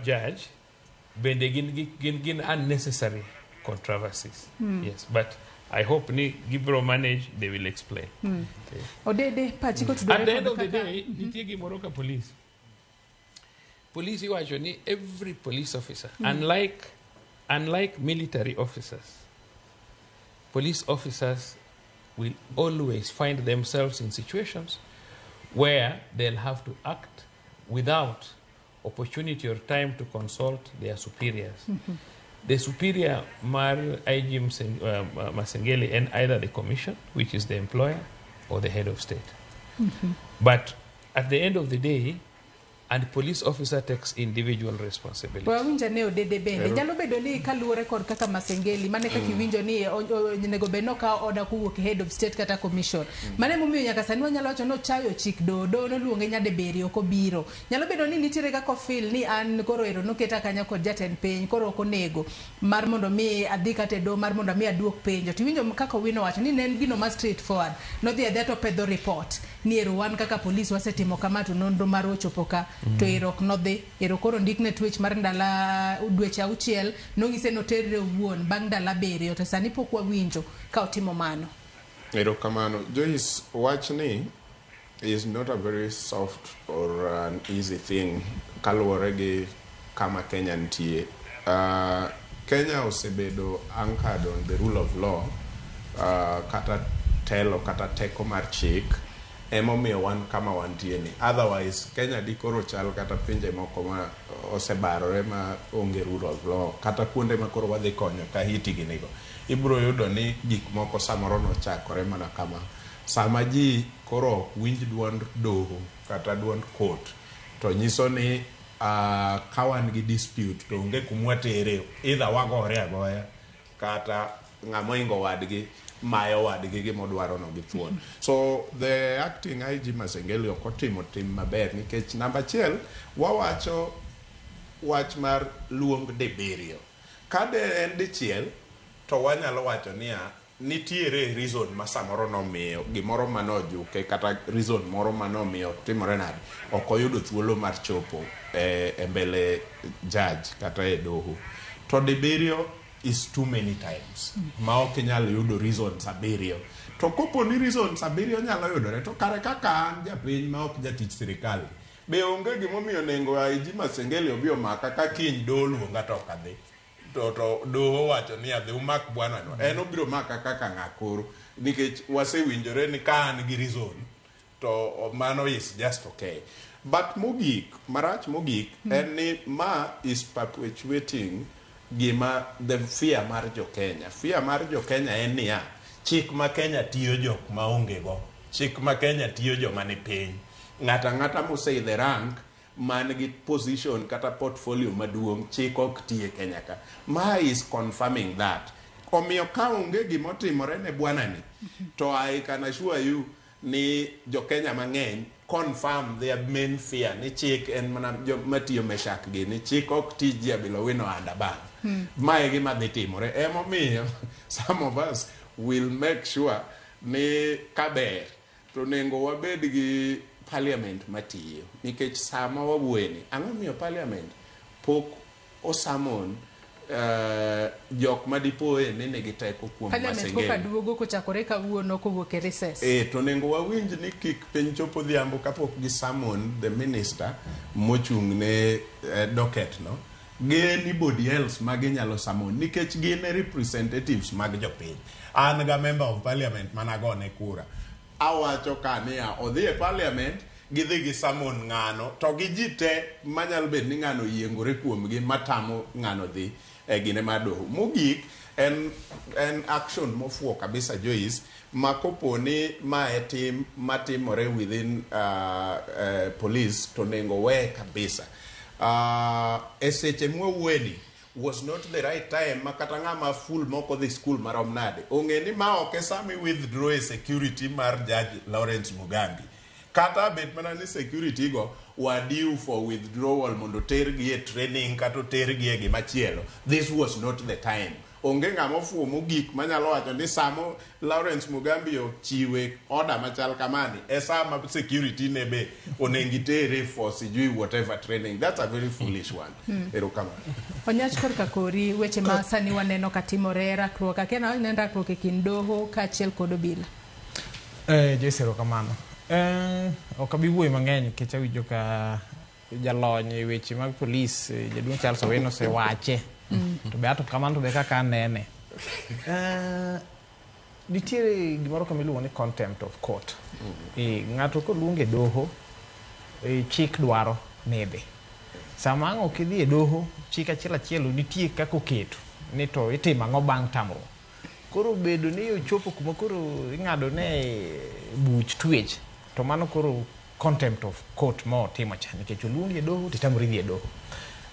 judge bende gin gin unnecessary controversies. Yes, but I hope ni gibro manage, they will explain. Okay. Odede pachi kotudore At the end kod of the kaka- day, nitie gimoro ka police. Police iwacho ni every police officer, unlike military officers, police officers will always find themselves in situations where they'll have to act without opportunity or time to consult their superiors. The superior mar IG Masengeli and either the commission, which is the employer, or the head of state. But at the end of the day, and police officer takes individual responsibility. Wawinjo ane Odede bende nyalo bedo ni kaluwore kod kaka Masengeli mane kaka iwinjo ni onego bed ni okawo order kowuok e head of state kata commission. Mano emomiyo nyaka sani wanyalo wacho ni ochayo chik doho, doho noluonge nyadibiriyo ok obiro. Nyalo bedo ni nitiere kaka ofil ni an koro ero noketa kanyo kod jatend piny koro ok onego mar mondo mi adhi kata e doho mar mondo mi aduok penjo. Tiwinjo kaka Owino wacho ni ne en gino ma straight forward. Nodhi adhiya to opedho report ni ero wan kaka polis wasetimo kama to nonro marwa ochopo ka to ero ok nodhi. Ero koro ondikne twech mar ndala dweche auchiel nonyise noterre owuon bang' ndalo abiriyo to sani pok wawinjo ka otimo mano. Erokamano. Joyce, wachni is not a very soft or an easy thing kaluwore gi kama Kenya nitie. Kenya osebedo anchored on the rule of law, kata telo kata teko mar chik emomiyo wan kama wantie ni. Otherwise, Kenya dikoro chal kata pinje moko ma osebarore ma onge rule of law, kata kuonde ma koro wadhi konyo ka Haiti ginigo. Ibiro yudo ni gik moko samoro nochakore mana kama. Sama ji koro ok winj duond doho kata duond court, to nyiso ni ka wan gi dispute to onge kumwatere, either wagore agoya kata ng'ama ohingo wadgi mayo wadgi gimodwaro no gi thuon. So the acting IG Masengeli ok otimo tim maber nikech namba achiel wawacho wach mar luong dibiriyo. Ka de en dichiel to wanyalo wacho niya nitiere reason ma samoro nomiyo gimoro manojuke kata reason moro manomiyo timore nade ok oyudo thuolo mar chopo e mbele judge kata e doho. To dibiriyo is too many times ma ok inyal yudo reasons abiriyo. To kopo ni reasons abiriyo nyalo yudore to kare kaka an japiny ma ok jatich sirikal Be onge gimomiyo onego IG Masengeli obi omaka ka kiny doho oluonga to ok adhi. To doho owacho ni adhi umak bwana no. En obiro maka kaka ng'a koro nikech wasewinjore ni ka an gi reason to mano is just okay. But mogik, marach mogik en ni ma is perpetuating gima the fear mar jo Kenya. Fear mar jo Kenya en niya, chik ma Kenya tiyo jok maonge go. Chik ma Kenya tiyo joma ni piny. Ng'ato ang'ata moseidho rank man gi position kata portfolio maduong' chik ok ti e Kenya ka. Ma is confirming that. Omiyo ka onge gimotimore ne bwana ni, to I can assure you ni jo Kenya mang'eny confirm their main fear ni chik en mana matiyo Meshak gi ni chik ok ti ji Abila Owino and above. Ma e gima dhi timore. Emomiyo some of us will make sure ni kaber to onego wabed gi parliament matiyo nikech sama wawuoye ni ang'o miyo parliament pok osamon jok madipoe ni nigi teko kuom Parliament koka Masengeli. duogo kochakore kawuono kowuok e recess. To onego wawinj ni kik piny chopo odhiambo kapok gi summon the minister mochung' ne docket no gi anybody else ma ginyalo summon nikech gin e representatives mag jopiny. An ga member of parliament managone kura. Awacho ka niya odhi e parliament gidhi gi summon ng'ano to gi ji te manyalo bet ni ng'ano oyiengore kuomgi matamo ng'ano dhi e gine mar doho. Mogik en action mofuo kabisa Joyce ma kopo ni ma e tim matimore within police to onego we kabisa. E seche mwawuoyeni was not the right time ma kata ng'ama full moko dhi school marom nade ong'e ni ma ok e sama i withdraw e security mar Judge Lawrence Mugambi. Kata bet mana ni security go were due for withdrawal mondo tergi e training kata otergi e gimachielo. This was not the time. Onge ng'ama ofuwo mogik manyalo wacho ni samo Lawrence Mugambi ochiwe order machal kamani e sama security ne be onego itere for sijui whatever training. That's a very foolish one. Erokamano. Onyach korka kori weche ma sani waneno katimore rakruok akia ne en rakruok e kind doho kaachiel kod obila. Joyce, erokamano. Ok abi wuoyo mang'eny nikech awinjo ka jalony e weche mag polis jaduong' Charles Owino osewache. To be ato kamano to be kaka anene. Nitiere gimoro kama iluongo ni contempt of court. Ng'ato koluonge e doho, chik dwaro ni idhi. Sama ang' ok idhi e doho, chik achiel achiel nitie kaka oketo ni to itimo ang'o bang' tamruok. Koro bedo ni ochopo kuma koro ing'ado ne buch twech, to mano koro contempt of court ma otimo cha nikech oluongi e doho titamori dhi e doho.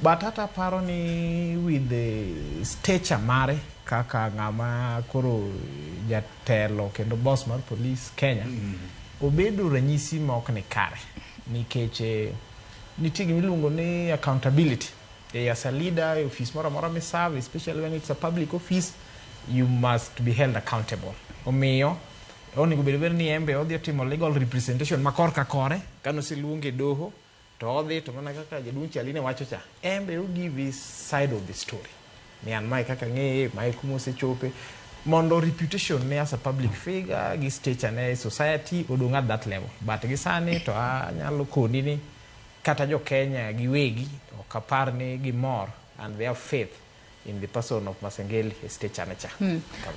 But hata aparo ni with the stature mare kaka ng'ama koro jatelo kendo boss mar police Kenya, obedo ranyisi ma ok ni kare nikech nitie gima iluongo ni accountability. As a leader e office moro amora miserve, especially when it's a public office, you must be held accountable. Omiyo onego bed ni en be odhi otimo legal representation ma korka kore kanoseluonge e doho to odhi to mana kaka jaduong' Chali ne wacho cha, en be o give his side of the story ni an mae kaka ng'eye, mae kuma osechope mondo reputation ne as a public figure gi stature ne e society odong' at that level. But gi sani to anyalo koni ni kata jo Kenya giwegi ok apar ni gimor and they have faith in the person of Masengeli e stature ne cha.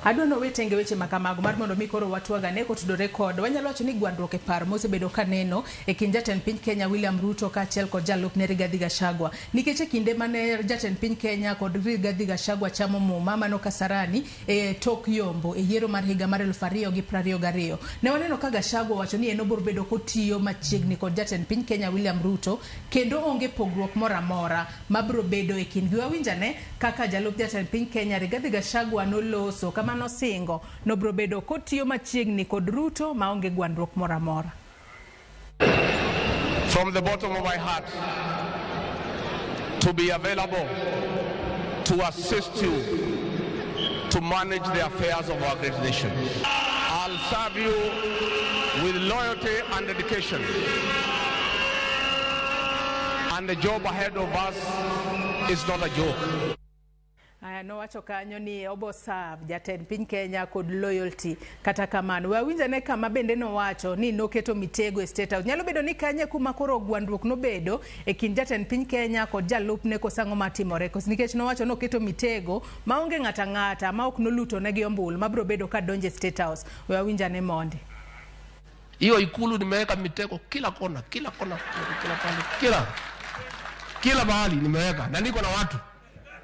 Adwa ni owetenge weche ma kamago mar mondo mi koro watwagane kotudore kod wanyalo wacho ni gwandruok e paro mosebedo kaneno e kind jatend piny Kenya William Ruto kaachiel kod jalupne Rigathi Gachagua. Nikech e kinde mane jatend piny Kenya kod Rigathi Gachagua chamo muma mano Kasarani e tok yombo e yiero mar higa mar 2022. Ne waneno ka Gachagua wacho ni en obiro bedo kotiyo machiegni kod jatend piny Kenya William Ruto kendo onge pogruok moro amora mabiro bedo e kindgi. Wawinjane kaka jalup jatend piny Kenya Rigathi Gachagua noloso kama nosingo nobiro bedo kotiyo machiegni kod Ruto maonge gwandruok moro amora. From the bottom of my heart, to be available to assist you to manage the affairs of our great nation. I'll serve you with loyalty and dedication. And the job ahead of us is not a joke. Aya, nowacho kanyo ni obo serve jatend piny Kenya kod loyalty. Kata kamano, we awinj ane kama bende nowacho ni noketo mitego e State House. Nyalo bedo ni kanye kuma koro gwandruok nobedo e kind jatend piny Kenya kod jalupne koso ang'o matimore. Koso nikech nowacho noketo mitego maonge ng'ata ang'ata ma ok noluto negi ombulu mabiro bedo ka donjo e State House. We awinj ane mondi. Hiyo ikulu nimeweka mitego kila kona, kila kona, kila pale, kila mahali nimeweka, na niko na watu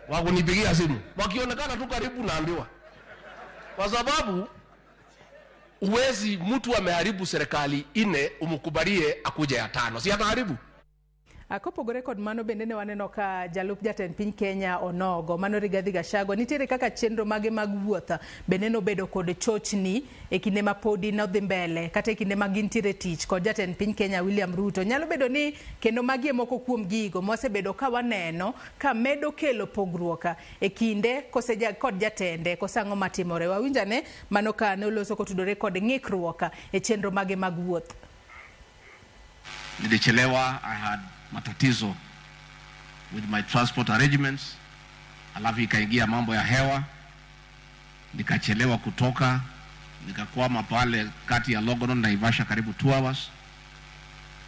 wa kunipigia simu, wakionekana tu karibu naambiwa, kwa sababu uwezi mtu ameharibu serikali ine umkubalie akuje ya tano, si ataharibu? Kopogore kod mano bende ne waneno ka jalup jatend piny Kenya onogo mano Rigathi Gachagua nitiere kaka chenro mage mag wuoth bende nobedo kod chochni e kinde ma podi nodhi mbele kata e kinde ma gintiere tich kod jatend piny Kenya William Ruto. Nyalo bedo ni kendo magi e moko kuom gigo mwasebedo ka waneno ka medo kelo pogruok e kinde kose kod jatende kose ang'o matimore. Wawinjane mano ka ne oloso kotudore kod ng'ikruok e chenro mage mag wuoth. Nilichelewa, I had matatizo with my transport arrangements, alafu ikaingia mambo ya hewa, nikachelewa kutoka, nikakwama pale kati ya Longonot na Naivasha karibu 2 hours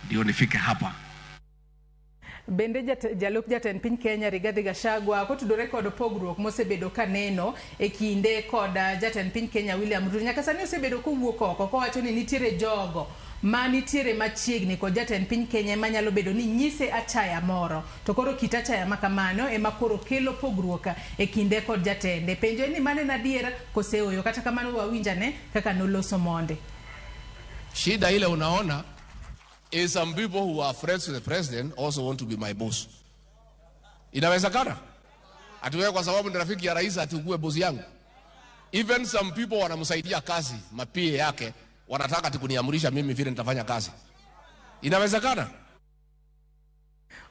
ndio nifike hapa. Bende jalup jatend piny Kenya Rigathi Gachagua kotudore kod pogruok mosebedo kaneno e kinde kod jatend piny Kenya William Ruto. Nyaka sani osebedo kowuok oko kowacho ni nitiere jogo ma nitiere machiegni kod jatend piny Kenya ema nyalo bedo ni nyise achaya moro. To koro kit achaya ma kamano ema koro kelo pogruok e kinde kod jatende. Penjo en ni mano en adier kose ooyo. Kata kamano wawinjane kaka noloso monde. Shida ile unaona is some people who are friends with the president also want to be my boss. Inawezekana? Ati wewe kwa sababu ni rafiki ya rais ati ukuwe boss yangu. Even some people wanamsaidia kazi, mapie yake, wanataka ati kuniamrisha mimi vile nitafanya kazi. Inawezekana?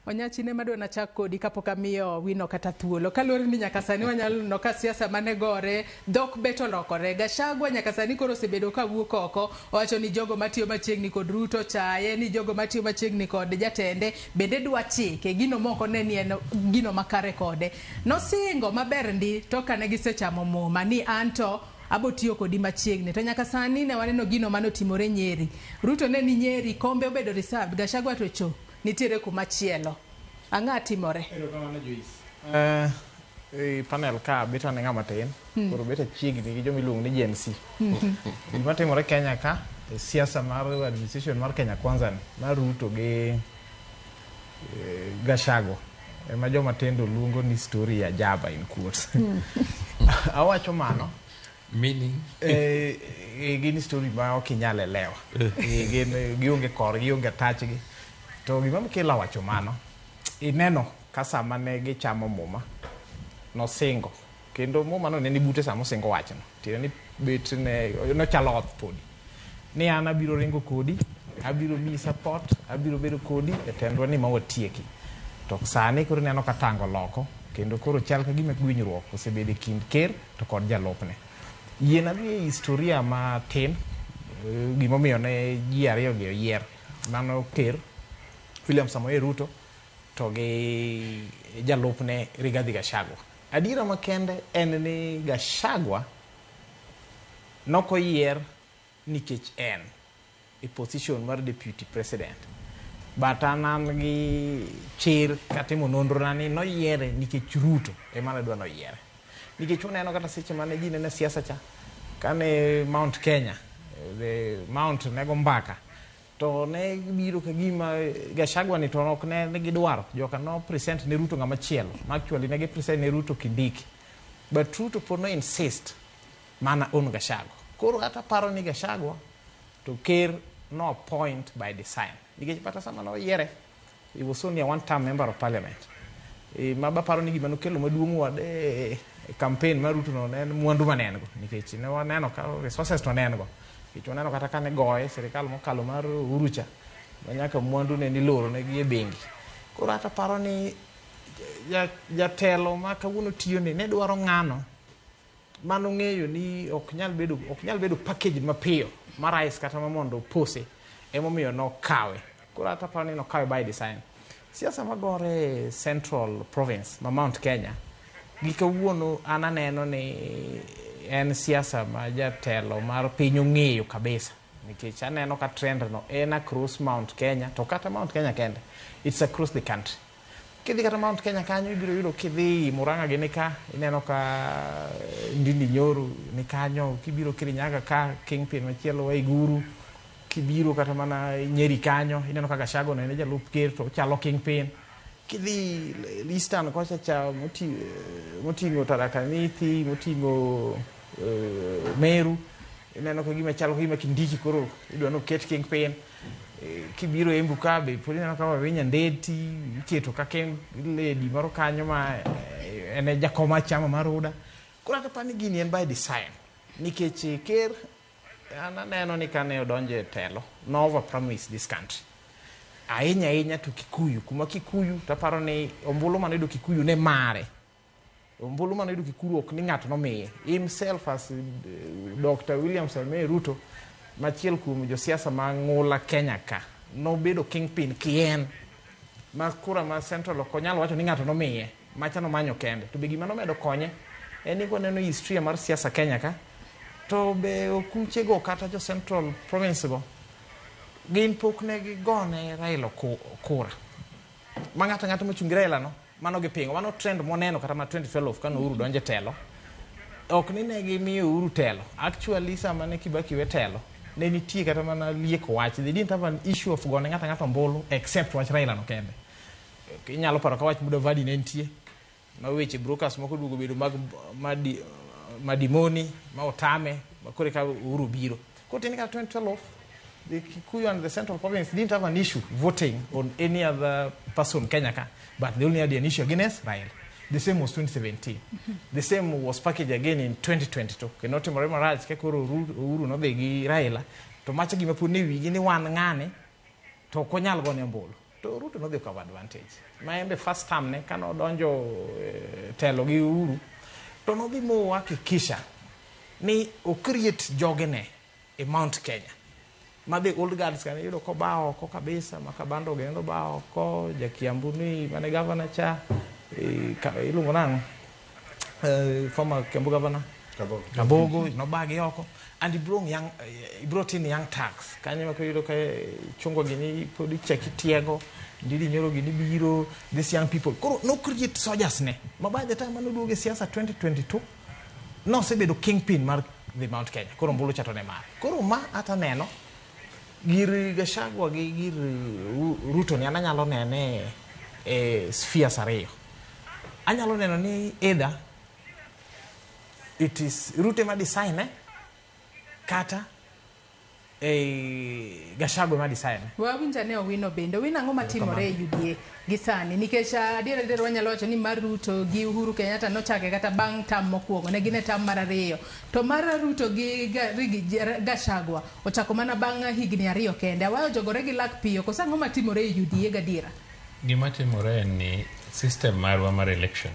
Onyachi ne madwa nachak kodi kapok amiyo Wino kata thuolo. Kaluwore ni nyaka sani wanyalo neno ka siasa mane gore, dhok bet olokore. Gachagua nyaka sani koro osebedo ka wuok oko, owacho ni jogo matiyo machiegni kod Ruto chaye, ni jogo matiyo machiegni kod jatende bende dwa chike, gino moko ne ni en gino makare kode. Nosingo maber ndi to kane gisechamo muma ni anto abo tiyo kodi machiegni. To nyaka sani ne waneno gino manotimore Nyeri. Ruto ne ni Nyeri, kombe obedo reserved, Gachagua to cho nitiere kumachielo. Ang'o timore? Erokamano Joyce. E panel ka bet ane ng'ama tin, koro bet achiegni gi joma iluongo ni Gen Z. Gima timore Kenya ka, e siasa mar administration mar Kenya Kwanza ni, mar Ruto gi Gachagua, ema joma tindo luongo ni story ya jaba in quotes. Awacho mano. Meaning? Gin story ma ok inyal elewa. Gin gionge korgi, gionge tachgi. To gima kelo wacho mano, ineno ka sama ne gichamo muma, nosingo. Kendo muma no ne ni bute sama osingo wachno. Tiende ni bet ne, nochalo oth podi. Ni an abiro ringo kodi, abiro miyi support, abiro bedo kodi e tendwa ni ma watieki. To sani koro ineno ka tango loko, kendo koro chal ka gima gwinyruok osebedo e kind ker to kod jalupne. Yien adhi e historia matin, gimomiyo ne ji ariyo gi oyier. Mano ker William Samoei Ruto to gi jalupne Rigathi Gachagua. Adiera makende en ni Gachagua nokoyier nikech en e position mar deputy president. But an gi chir katimo nonro na ni noyiere nikech Ruto ema ne dwa noyiere. Nikech uneno kata seche mane ji nene siasa cha, kane Mount Kenya, the Mount nego mbaka, to ne biro ka gima Gachagua ni to ok ne gidwaro. Joka no present ne Ruto ng'ama chielo. Ma actually ne gi present ne Ruto Kindiki. But Ruto pod no insist mana on Gachagua. Koro kata paro ni Gachagua to ker no appoint by design. Nikech kata sama noyiere, he was only a one-term member of parliament. Maba paro ni gima nokelo maduong' wade e campaign mar Ruto no ne en mwandu mane en go. Nikech ne waneno ka resources to ne en go. Nikech waneno kata kane goye sirikal mokalo mar Uhuru cha, ma nyaka mwandu ne niloro negi e bengi. Koro hata paro ni jatelo ma kawuono tiyo ni ne dwaro ng'ano mano ng'eyo ni ok nyal bedo package mapiyo mar rais kata ma mondo opose, emomiyo nokawe. Koro hata paro ni nokawe by design. Siasa magore Central Province ma Mount Kenya Gi kawuono an aneno ni en siasa ma jatelo mar piny ong'eyo kabisa. Nikech aneno ka trend no en across Mount Kenya, to kata Mount Kenya kende, it's across the country. Kidhi kata Mount Kenya kanyo ibiro yudo kidhi Murang'a gini ka, ineno ka Ndindi Nyoro ni kanyo, kibiro Kirinyaga ka, Kingpin machielo Waiguru, kibiro kata mana Nyeri kanyo, ineno ka Gachagua no en e jalup ker to ochalo Kingpin. Kidhi Eastern kocha cha moting'o Tharaka Nithi, moting'o Meru, ineno ka gima chalo gima Kindiki koro idwa ni oket Kingpin. Kibiro Embu ka be pod ineno ka Wavinya Ndeti iketo kaka en lady moro kanyo ma en e jakom mar chama mar UDA. Koro aparo ni gini en by design. Nikech ker an aneno ni kane odonjo e telo, no over promise this country. Ahinya ahinya to Kikuyu, kuma Kikuyu to aparo ni ombulu mane oyudo Kikuyu ne mare. Ombulu mane oyudo Kikuyu ok ni ng'ato nomiye. Himself as Dr. William Samoei Ruto, machiel kuom josiasa mang'ula Kenya ka, nobedo kingpin kien. Ma kura ma Central ok onyal wacho ni ng'ato nomiye, macha nomanyo kende. To be gima nomedo konye, en ni kwaneno history mar siasa Kenya ka, to be okuche go kata jo Central Province go, gin pok ne gigone Raila kura. Ma ng'ato ang'ata mochung' gi Raila no, mano gipingo. Mano trend moneno kata mana 2012 kane Uhuru donjo e telo. Ok ni ne gimiyo Uhuru telo. Actually sama ne Kibaki we telo, ne nitie kata mana lieko wach. They didn't have an issue of gone ng'ato ang'ata ombulu except wach Raila no kende. Inyalo paro ka wach Mudavadi ne nitie. Ma weche brokers moko duogo bedo mag madimoni ma otame ma koro eka Uhuru biro. Koro tiende kata 2012 the Kikuyu and the Central Province didn't have an issue voting on any other person Kenya ka, but they only had an issue against Raila. The same was 2017. The same was packaged again in 2022. Kendo timore marach ka koro Uhuru nodhi gi Raila to macha gima pod ne wigi ni wan ng'ane to ok wanyal gone ombulu. To Ruto nodhi okawo advantage. Ma en be first term ne kane odonjo telo gi Uhuru to nodhi mohakikisha ni o create jogene e Mount Kenya. Ma the old guards kane iyudo koba oko kabisa, ma Kabando gendo ba oko, Jakiambu ni mane governor cha, iluongo nang'o? Former Kiambu governor Kabogo. Kabogo nobagi oko and he brought in young Turks kanyo ma iyudo ka chungwa gini pod ichaki tiego Ndindi Nyoro gini biro these young people koro no create soldiers ne ma by the time mane oduogo e siasa 2022 nosebedo kingpin mar the Mount Kenya koro ombulu cha to ne mare koro ma ata neno gir Gachagua gi gir Ruto ni an anyalo nene e spheres ariyo anyalo neno ni either it is Ruto ema design kata Gachagua ema design. Wawinjo ne Owino bende. Owino ang'o matimore e UDA gi sani? Nikech adier adier wanyalo wacho ni mar Ruto gi Uhuru Kenyatta nochake kata bang' tam mokwongo, ne gin e tam mar ariyo. To mar Ruto gi Gachagua ochako mana bang' higni 2 kende. Awayo jogore gi lak piyo. Koso ang'o matimore e UDA gadiera? Gima timore en ni system marwa mar election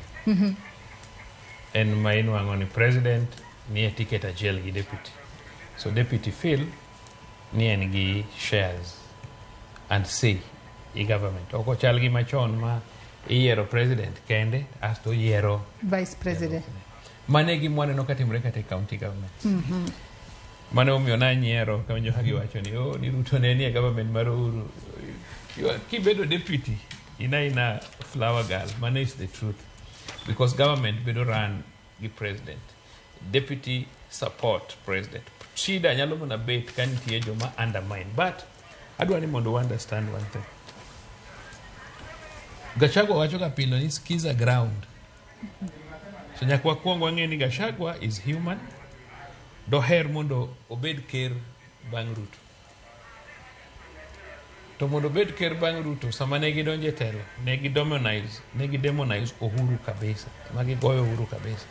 en ma inwang'o ni president ni e ticket achiel gi deputy. So deputy feel ni en gi shares and say i government. Ok ochal gi machon ma iyiero president kende asto yiero vice president. Mano e gima waneno katimore kata e county government. Mano omiyo nanyiero kawinjo ka giwacho ni oh, ni Ruto ne nie government mar Uhuru. Kibedo deputy, ina ina flower girl. Mano is the truth. Because government bedo run gi president. Deputy support president. Shida nyalo mana bet ka nitie joma undermine. But adwa ni mondo we understand one thing. Gachagua wacho ga pile ni skiza ground. So nyaka wakwong wang'e ni Gachagua is human. Doher mondo obed ker bang' Ruto. To mondo obed ker bang' Ruto, sama ne gidonjo e telo, ne gidemonize Uhuru kabisa. Ma gigoyo Uhuru kabisa.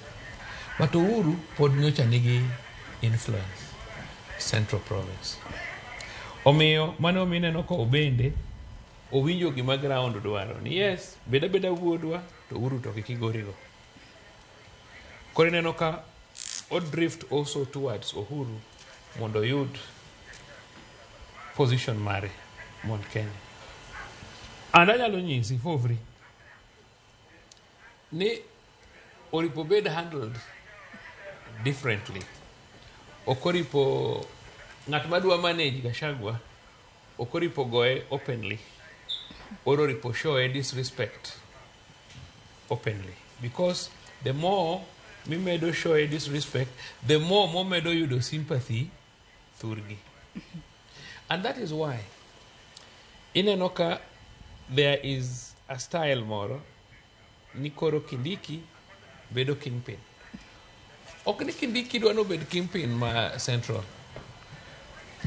But Uhuru pod nyocha nigi influence Central Province. Omiyo, mano omiyo ineno ka obende owinjo gima ground dwaro ni yes, bed abeda wuodwa to Uhuru to kik igorigo. Koro ineno ka o drift also towards Uhuru mondo oyud position mare Mount Kenya. And anyalo nyisi for free ni Oripo bed handled differently. Ok oripo ng'at madwa manage Gachagua ok oripo goye openly or oripo show disrespect openly, because the more mimedo show disrespect, the more momedo yudo sympathy thurgi. And that is why ineno ka there is a style moro ni koro Kindiki bedo kingpin. Ok ni Kindiki dwa nobed kingpin ma Central,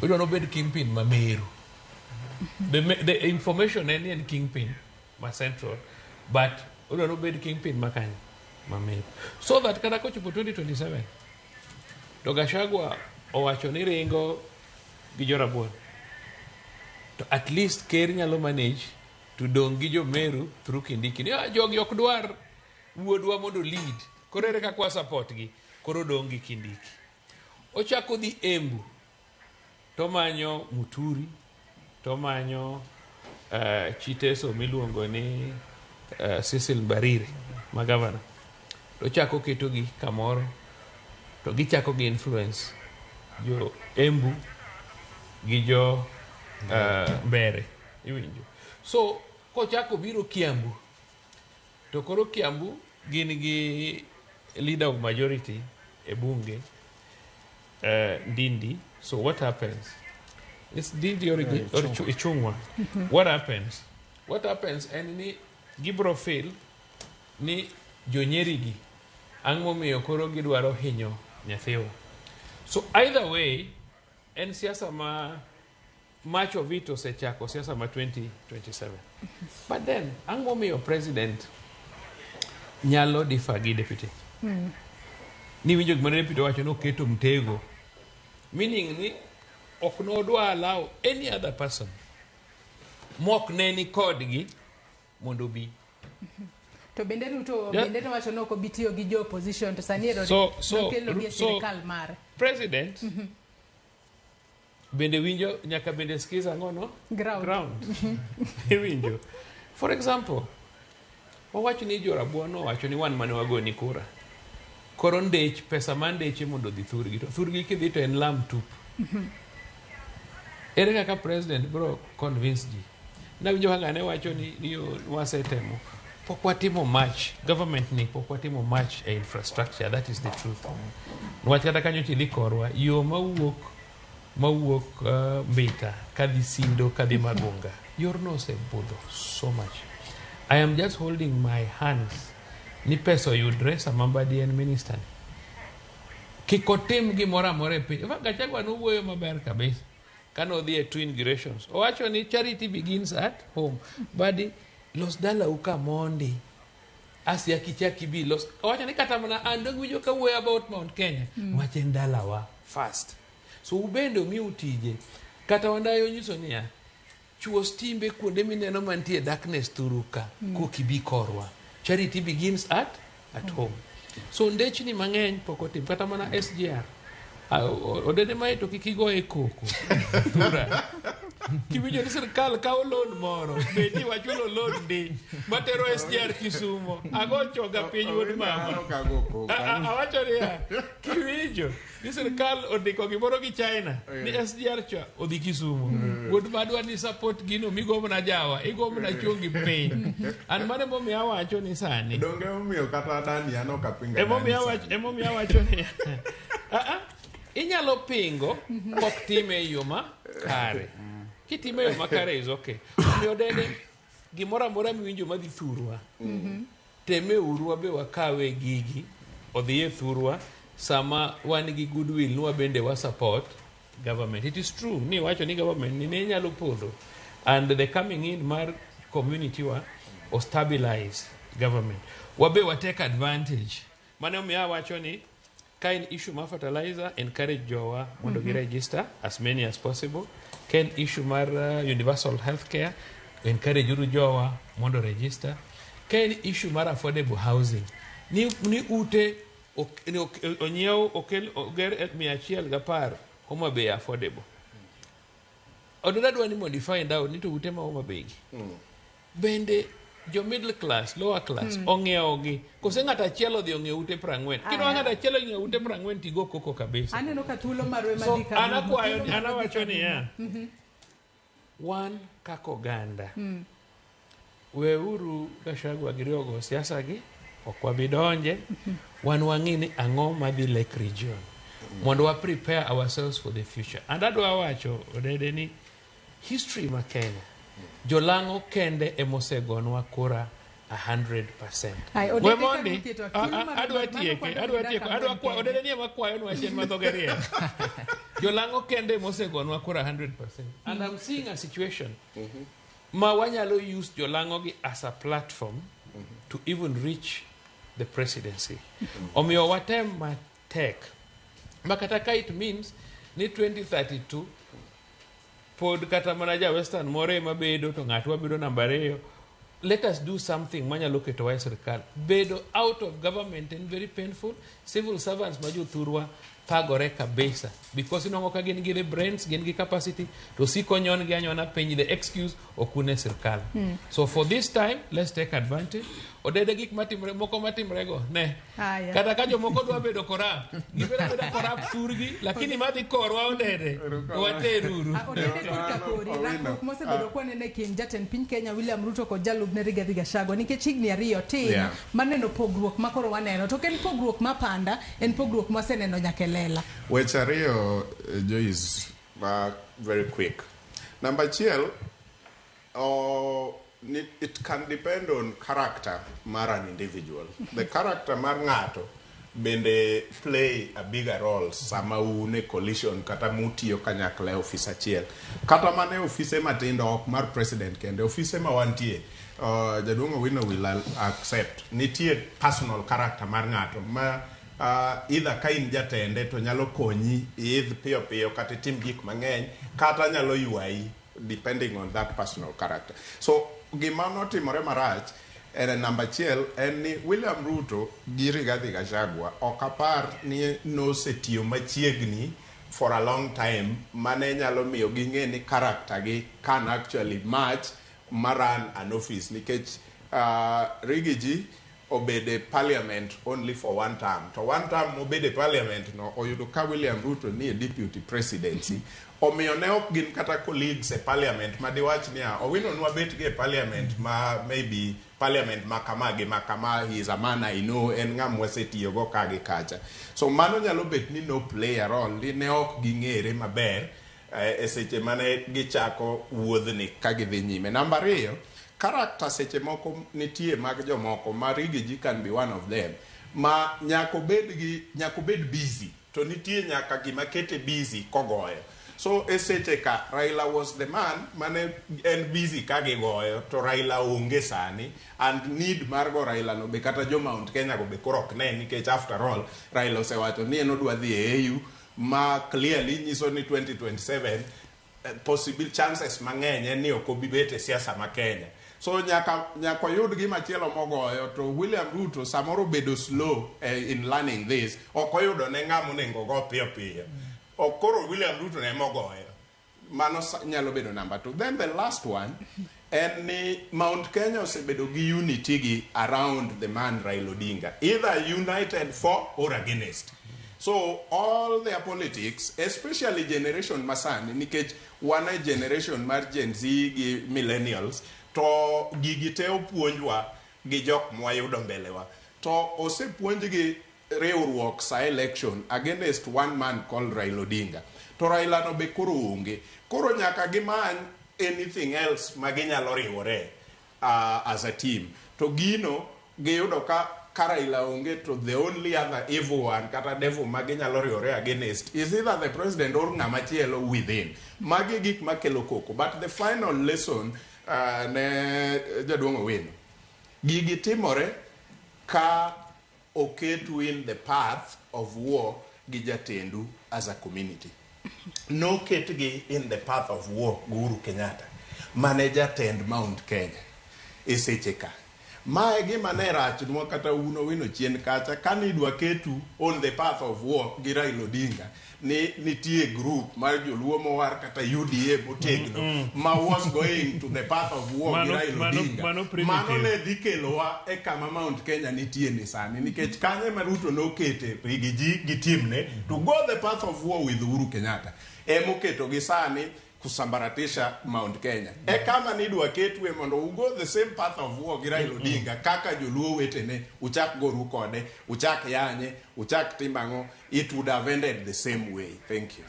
odwa nobed kingpin ma Meru. The information en ni en kingpin ma Central, but odwa nobed kingpin ma kanye, ma Meru, so that kata kochopo 2027 to Gachagua owacho ni ringo gi jorabuon, to at least ker nyalo manage to dong' gi jo Meru through Kindiki ni, "Ah, jogi ok dwar wuodwa mondo lead, koro ere kaka wa support gi?" Koro dong' gi Kindiki. Ochako dhi Embu tomanyo Muturi, tomanyo Chiteso miluongo ni Cecil Mbarire ma governor, tochako ketogi kamoro to gichako gi influence jo Embu gi jo Mbere, iwinjo? So kochako biro Kiambu to koro Kiambu gin gi leader of majority e bunge, Ndindi. So what happens? It's Ndindi or, yeah, or Ichung'wa. What happens en ni gibro feel ni jonyeri gi ang' momiyo koro gidwaro hinyo nyathiwa. So either way en siasa ma much of it osechako siasa ma 2027. But then ang' momiyo president nyalo differ gi deputy ni winjo gima deputy owacho noketo mtego, meaning ni ok nodwa allow any other person mok ne ni kodgi mondo obi. To bende Ruto bende nowacho ni ok obi tiyo gi jo opposition, to sani ero nokelo gi e sirikal mare. President bende winjo nyaka bende skiza ang'ono. Ground. Ground, iwinjo? For example, wawach ni jorabuon owacho ni wan mane wagoni kura, koro ndech pesa mar ndeche mondo odhi thurgi, to thurgi kidhi to en lam tup. Ere kaka president bro convince ji? Nawinjo ka ng'ane wacho ni yo, wasetemo, pok watimo much, government ni pok watimo much e infrastructure. That is the truth. Niwach kata kanyo chidhi korwa yo mawuok Mbita kadhi Sindo kadhi Magunga, yorno osebudho so much. I am just holding my hands ni pesa oyudre sama Mbadi en minister ni kik otim gimoro amora e piny. In fact, Gachagua nowuoyo maber kabisa kane odhi e two inaugurations. Owacho ni charity begins at home. Mbadi, los dalau ka mondi asia kichak ibi los. Owacho ni kata mana an dong winjo ka wuoyo about Mount Kenya, wach en dalawa first. So ubende omiu tije. Kata Wandayo onyiso niya, chuo stimbe kuonde mineno mantie darkness thuru ka kokibi korwa. Charity begins at home. So ndechni mang'eny pok otim, kata mana SGR. Ah, odede mae to kik igoye koko. Thura. Kiwinjo ni sirkal kawo loan moro, bedi wachulo loan ndi matero SGR Kisumo. Ago choga piny, wuod mama. Ah, ah, awacho niya, kiwinjo ni sirkal ondiko gimoro gi China ni SGR cha odhi Kisumo. Wuod madwa ni support gino migomna jawa, igomna chongi piny. An mano emomiyo awacho ni sani. Donge emomiyo kata Dani an ok apinga Emomiyo Dani awacho sani. Emomiyo awacho ni inyalo pingo kok time e yo ma kare. Kitime e yo makare is okay. Omiyo dede gimoro amora miwinjo madhi thurwa, teme uru wabe wakawe gigi odhi e thurwa sama wan gi goodwill ni wabende wa support government. It is true ni wacho ni government ni ne nyalo podho, and the coming in mar community wa o stabilize government. Wabe wa take advantage. Mane omiyo awacho ni ka en issue mar fertilizer, encourage jowa mondo gi register as many as possible. Ka en issue mar universal health care, encourage uru jowa mondo register. Ka en issue mar affordable housing ni ute onyiew okel oger 110 Homa Bay affordable. Odod adwa ni mondo i find out ni to ute ma Homa Bay gi bende Jo middle class, lower class ong'iewo gi. Kose ng'ato achiel odhi ong'iewo ute 40. Kinwa Aya. ng'ato achiel ong'iewo ute 40 tigo koko kabisa. Aneno ka thuolo marwa ema So dhi ka an rumo. akwayo, Thuolo an marwa dhi awacho ka niya, rumo. Wan kaka oganda, weuru Gachagua gi Riyogo siasa gi, ok wabi donje. Wan wang'i ni ang'o madhi Lake Region mondo wa prepare ourselves for the future. And adwa wacho Odede ni history ma Kenya, jolang'o kende emosegonwa kura 100%. Ai, Odede We ka mondi, nitie to thuolo marwa adwa mano tieke, kwando adwa gi tieko, dakika adwa ang'wen kwayo, kende. Odede ni ema kwayonwa chien ma dhoge riek. Jolang'o kende emosegonwa kura 100%. And I'm seeing a situation ma wanyalo use jolang'o gi as a platform to even reach the presidency. Omiyo watem matek. Ma kata ka it means ni 2032 pod kata mana ja Western moro ema bedo to ng'atwa bedo namba ariyo. Let us do something manyalo ketowa e sirkal. Bedo out of government en very painful. Civil servants ma jothurwa thagore kabisa because inwang'o ka gin gi the brains, gin gi capacity to siko nyon gi anyona piny the excuse ok un e sirkal. So for this time let's take advantage. Odede gik matimre moko matimre go ne. Aya. Kata ka jomoko dwa bedo corrupt, gibedo abeda corrupt thurgi, lakini madhi korwa Odede wateruru. Ah, Odede korka kori rakruok mosebedo kwaneno e kind jatend piny Kenya William Ruto kod jalupne Rigathi Gachagua nikech higni ariyo tin maneno pogruok ma koro waneno to ok en pogruok ma panda en pogruok mwaseneno nyaka e lela. Weche ariyo, Joyce, ma very quick. Number achiel, it can depend on character mar an individual. The character mar ng'ato bende play a bigger role sama un e coalition kata mutiyo kanyakla e ofis achiel. Kata mana e ofise matindo ok mar president kende, ofise ma wantie, jaduong' Owino will accept. Nitie personal character mar ng'ato ma either ka in jatende to nyalo konyi iidh piyo piyo kata itim gik mang'eny kata nyalo ywayi depending on that personal character. So gima notimore marach en namba achiel en ni William Ruto gi Rigathi Gachagua ok apar ni nosetiyo machiegni for a long time mane nyalo miyo ging'e ni character gi can actually match ma run an office nikech Riggy G obede parliament only for one term to one term mobede parliament no oyudo ka William Ruto ni e deputy presidency omiyo ne ok gin kata colleagues e parliament madiwach niya Owino nwabet gi e parliament ma maybe parliament ma kama gi ma kama he is a man I know en ng'ama wasetiyogo ka gi kacha so mano nyalo bet ni no play a role ni ne ok ging'ere maber e seche mane gichako wuodhni ka gidhi nyime. Namba ariyo, character seche moko nitie mag jomoko ma Riggy G can be one of them ma nyaka obed busy to nitie nyaka gima kete busy kogoyo. So e seche ka Raila was the man mane en busy ka gigoyo to Raila onge sani and need mar go Raila no be kata jo Mount Kenya go be koro ok ne nikech after all Raila osewacho ni en odwa dhi e AU ma clearly nyiso ni 2027 possible chances mang'eny en ni ok obi bet e siasa ma Kenya. So nyaka oyud gimachielo mogoyo to William Ruto samoro bedo slow in learning this ok oyudo ne ng'ama onego go piyo piyo. Ok koro William Ruto ne mogoyo. Mano nyalo bedo number 2. Then the last one en ni Mount Kenya osebedo gi unity gi around the man Raila Odinga, either united for or against. So all their politics, especially generation masani, nikech wan e generation mar Gen Z gi millennials, to gigi te opuonjwa gi jok mwayudo mbelewa. To osepuonjgi riwruok sa election against one man called Raila Odinga. To Raila no be koro onge. Koro nyaka gimany anything else ma ginyalo riwore as a team. To gino giyudo ka Raila onge to the only other evil one kata devil ma ginyalo riwore against is either the president or ng'ama chielo within. Magi gik makelo koko. But the final lesson ne jaduong' Owino, gigi timore ka oketu in the path of war gi jatendu as a community. Noketgi in the path of war gi Uhuru Kenyatta mane jatend Mount Kenya e seche ka. Mae gima ne rachnwa kata un Owino chien kacha kane idwa ketu on the path of war gi Raila Odinga ni nitie group mar joluo mowar kata UDA motegno ma was going to the path of war gi Raila Odinga. Mano primitive. Mano ne dhi kelowa e kama Mount Kenya nitie ni sani nikech kanyo ema Ruto nokete Riggy G gi timne to go the path of war with Uhuru Kenyatta. Emoketo gi sani kusambaratisha Mount Kenya. E kama nidwa ketue mondo ugo the same path of war gi Raila Odinga kaka joluo wetene uchak goru kode, uchak yanye, uchak timang'o, it would have ended the same way. Thank you.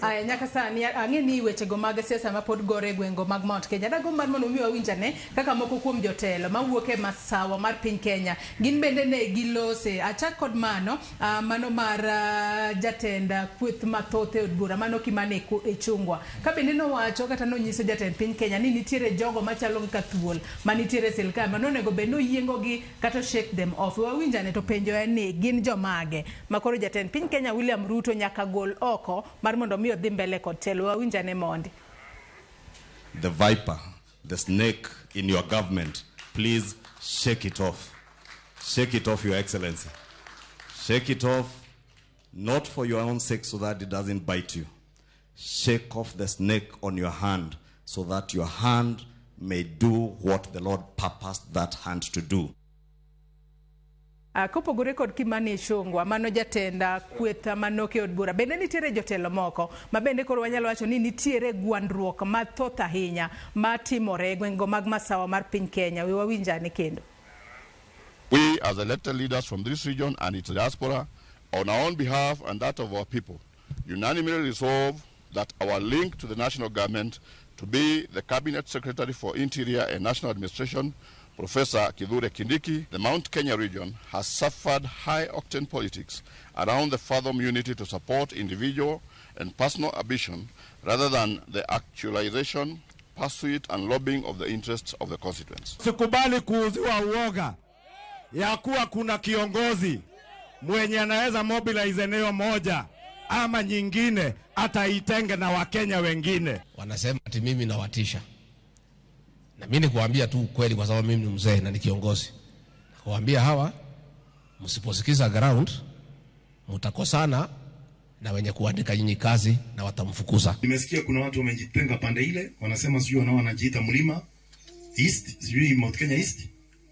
Aya, nyaka sani ang'e ni wechego mag siasa ma pod gore e gwengo mag Mount Kenya. Dagomb mar mondo mi wawinjane kaka moko kuom jotelo mawuok e masawa mar piny Kenya gin bende ne gilose. Achak kod mano, mano mar jatend kweth mathoth e od bura mano Kimani Ichung'wa. Ka bende nowacho kata nonyiso jatend piny Kenya ni nitiere jogo machalo kaka thuol manitiere e sirkal manonego bed ni oyiengogi kata shake them off. Wawinjane to penjo en ni gin jomage ma koro jatend piny Kenya William Ruto nyaka gol oko mar mondo mi odhi mbele kod telo. Wawinjane mondi. The viper, the snake in your government, please shake it off. Shake it off, Your Excellency. Shake it off, not for your own sake so that it doesn't bite you. Shake off the snake on your hand so that your hand may do what the Lord purposed that hand to do. Kopogore kod Kimani Ichung'wa mano jatend kweth manoke od bura, bende nitiere jotelo moko ma bende koro wanyalo wacho ni nitiere gwandruok mathoth ahinya matimore e gwengo mag masawa mar piny Kenya. We wawinjane kendo. We, as elected leaders from this region and its diaspora, on our own behalf and that of our people, unanimously resolve that our link to the national government to be the Cabinet Secretary for Interior and National Administration, Professor Kithure Kindiki, the Mount Kenya region has suffered high-octane politics around the fathom unity to support individual and personal ambition rather than the actualization, pursuit and lobbying of the interests of the constituents. Sikubali kuuziwa uoga ya kuwa kuna kiongozi mwenye anaweza mobilize eneo moja ama nyingine ataitenge na Wakenya wengine. Wanasema ati mimi nawatisha. Na mimi nikuambia tu ukweli kwa sababu mimi ni mzee na ni kiongozi. Nakuambia hawa msiposikiza ground mtakosana na wenye kuandika nyinyi kazi na watamfukuza. Nimesikia kuna watu wamejitenga pande ile, wanasema sijui wanao wanajiita Mlima East, sijui Mount Kenya East,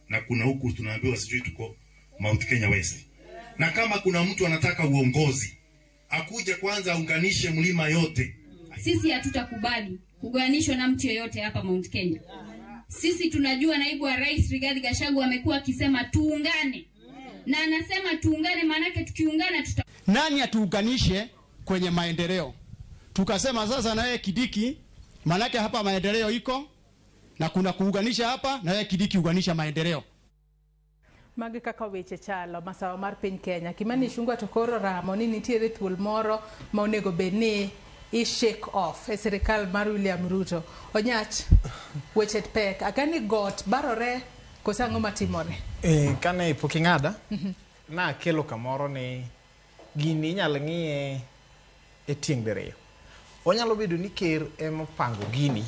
na kuna huku tunaambiwa sijui tuko Mount Kenya West. Na kama kuna mtu anataka uongozi, akuje kwanza aunganishe mlima yote. Sisi hatutakubali kugawanishwa na mtu yeyote hapa Mount Kenya. Sisi tunajua naibu wa rais Rigathi Gachagua amekuwa akisema tuungane. Na anasema tuungane, maanake tukiungana tuta... Nani atuunganishe kwenye maendeleo? Tukasema sasa na yeye Kindiki, maanake hapa maendeleo iko na kuna kuunganisha hapa, na yeye Kindiki unganisha maendeleo. Magi kaka weche chalo masawa mar piny Kenya. Kimani Ichung'wa to koro ramo ni nitiere thuol moro ma onego bed ni i shake off e sirikal mar William Ruto. Onyach, weche pek. Akani got barore koso ang'o matimore? Kane pok ing'ada, nakelo kamoro ni gini inyalo ng'iye e tieng' diriyo. Onyalo bedo ni ker ema opango gini,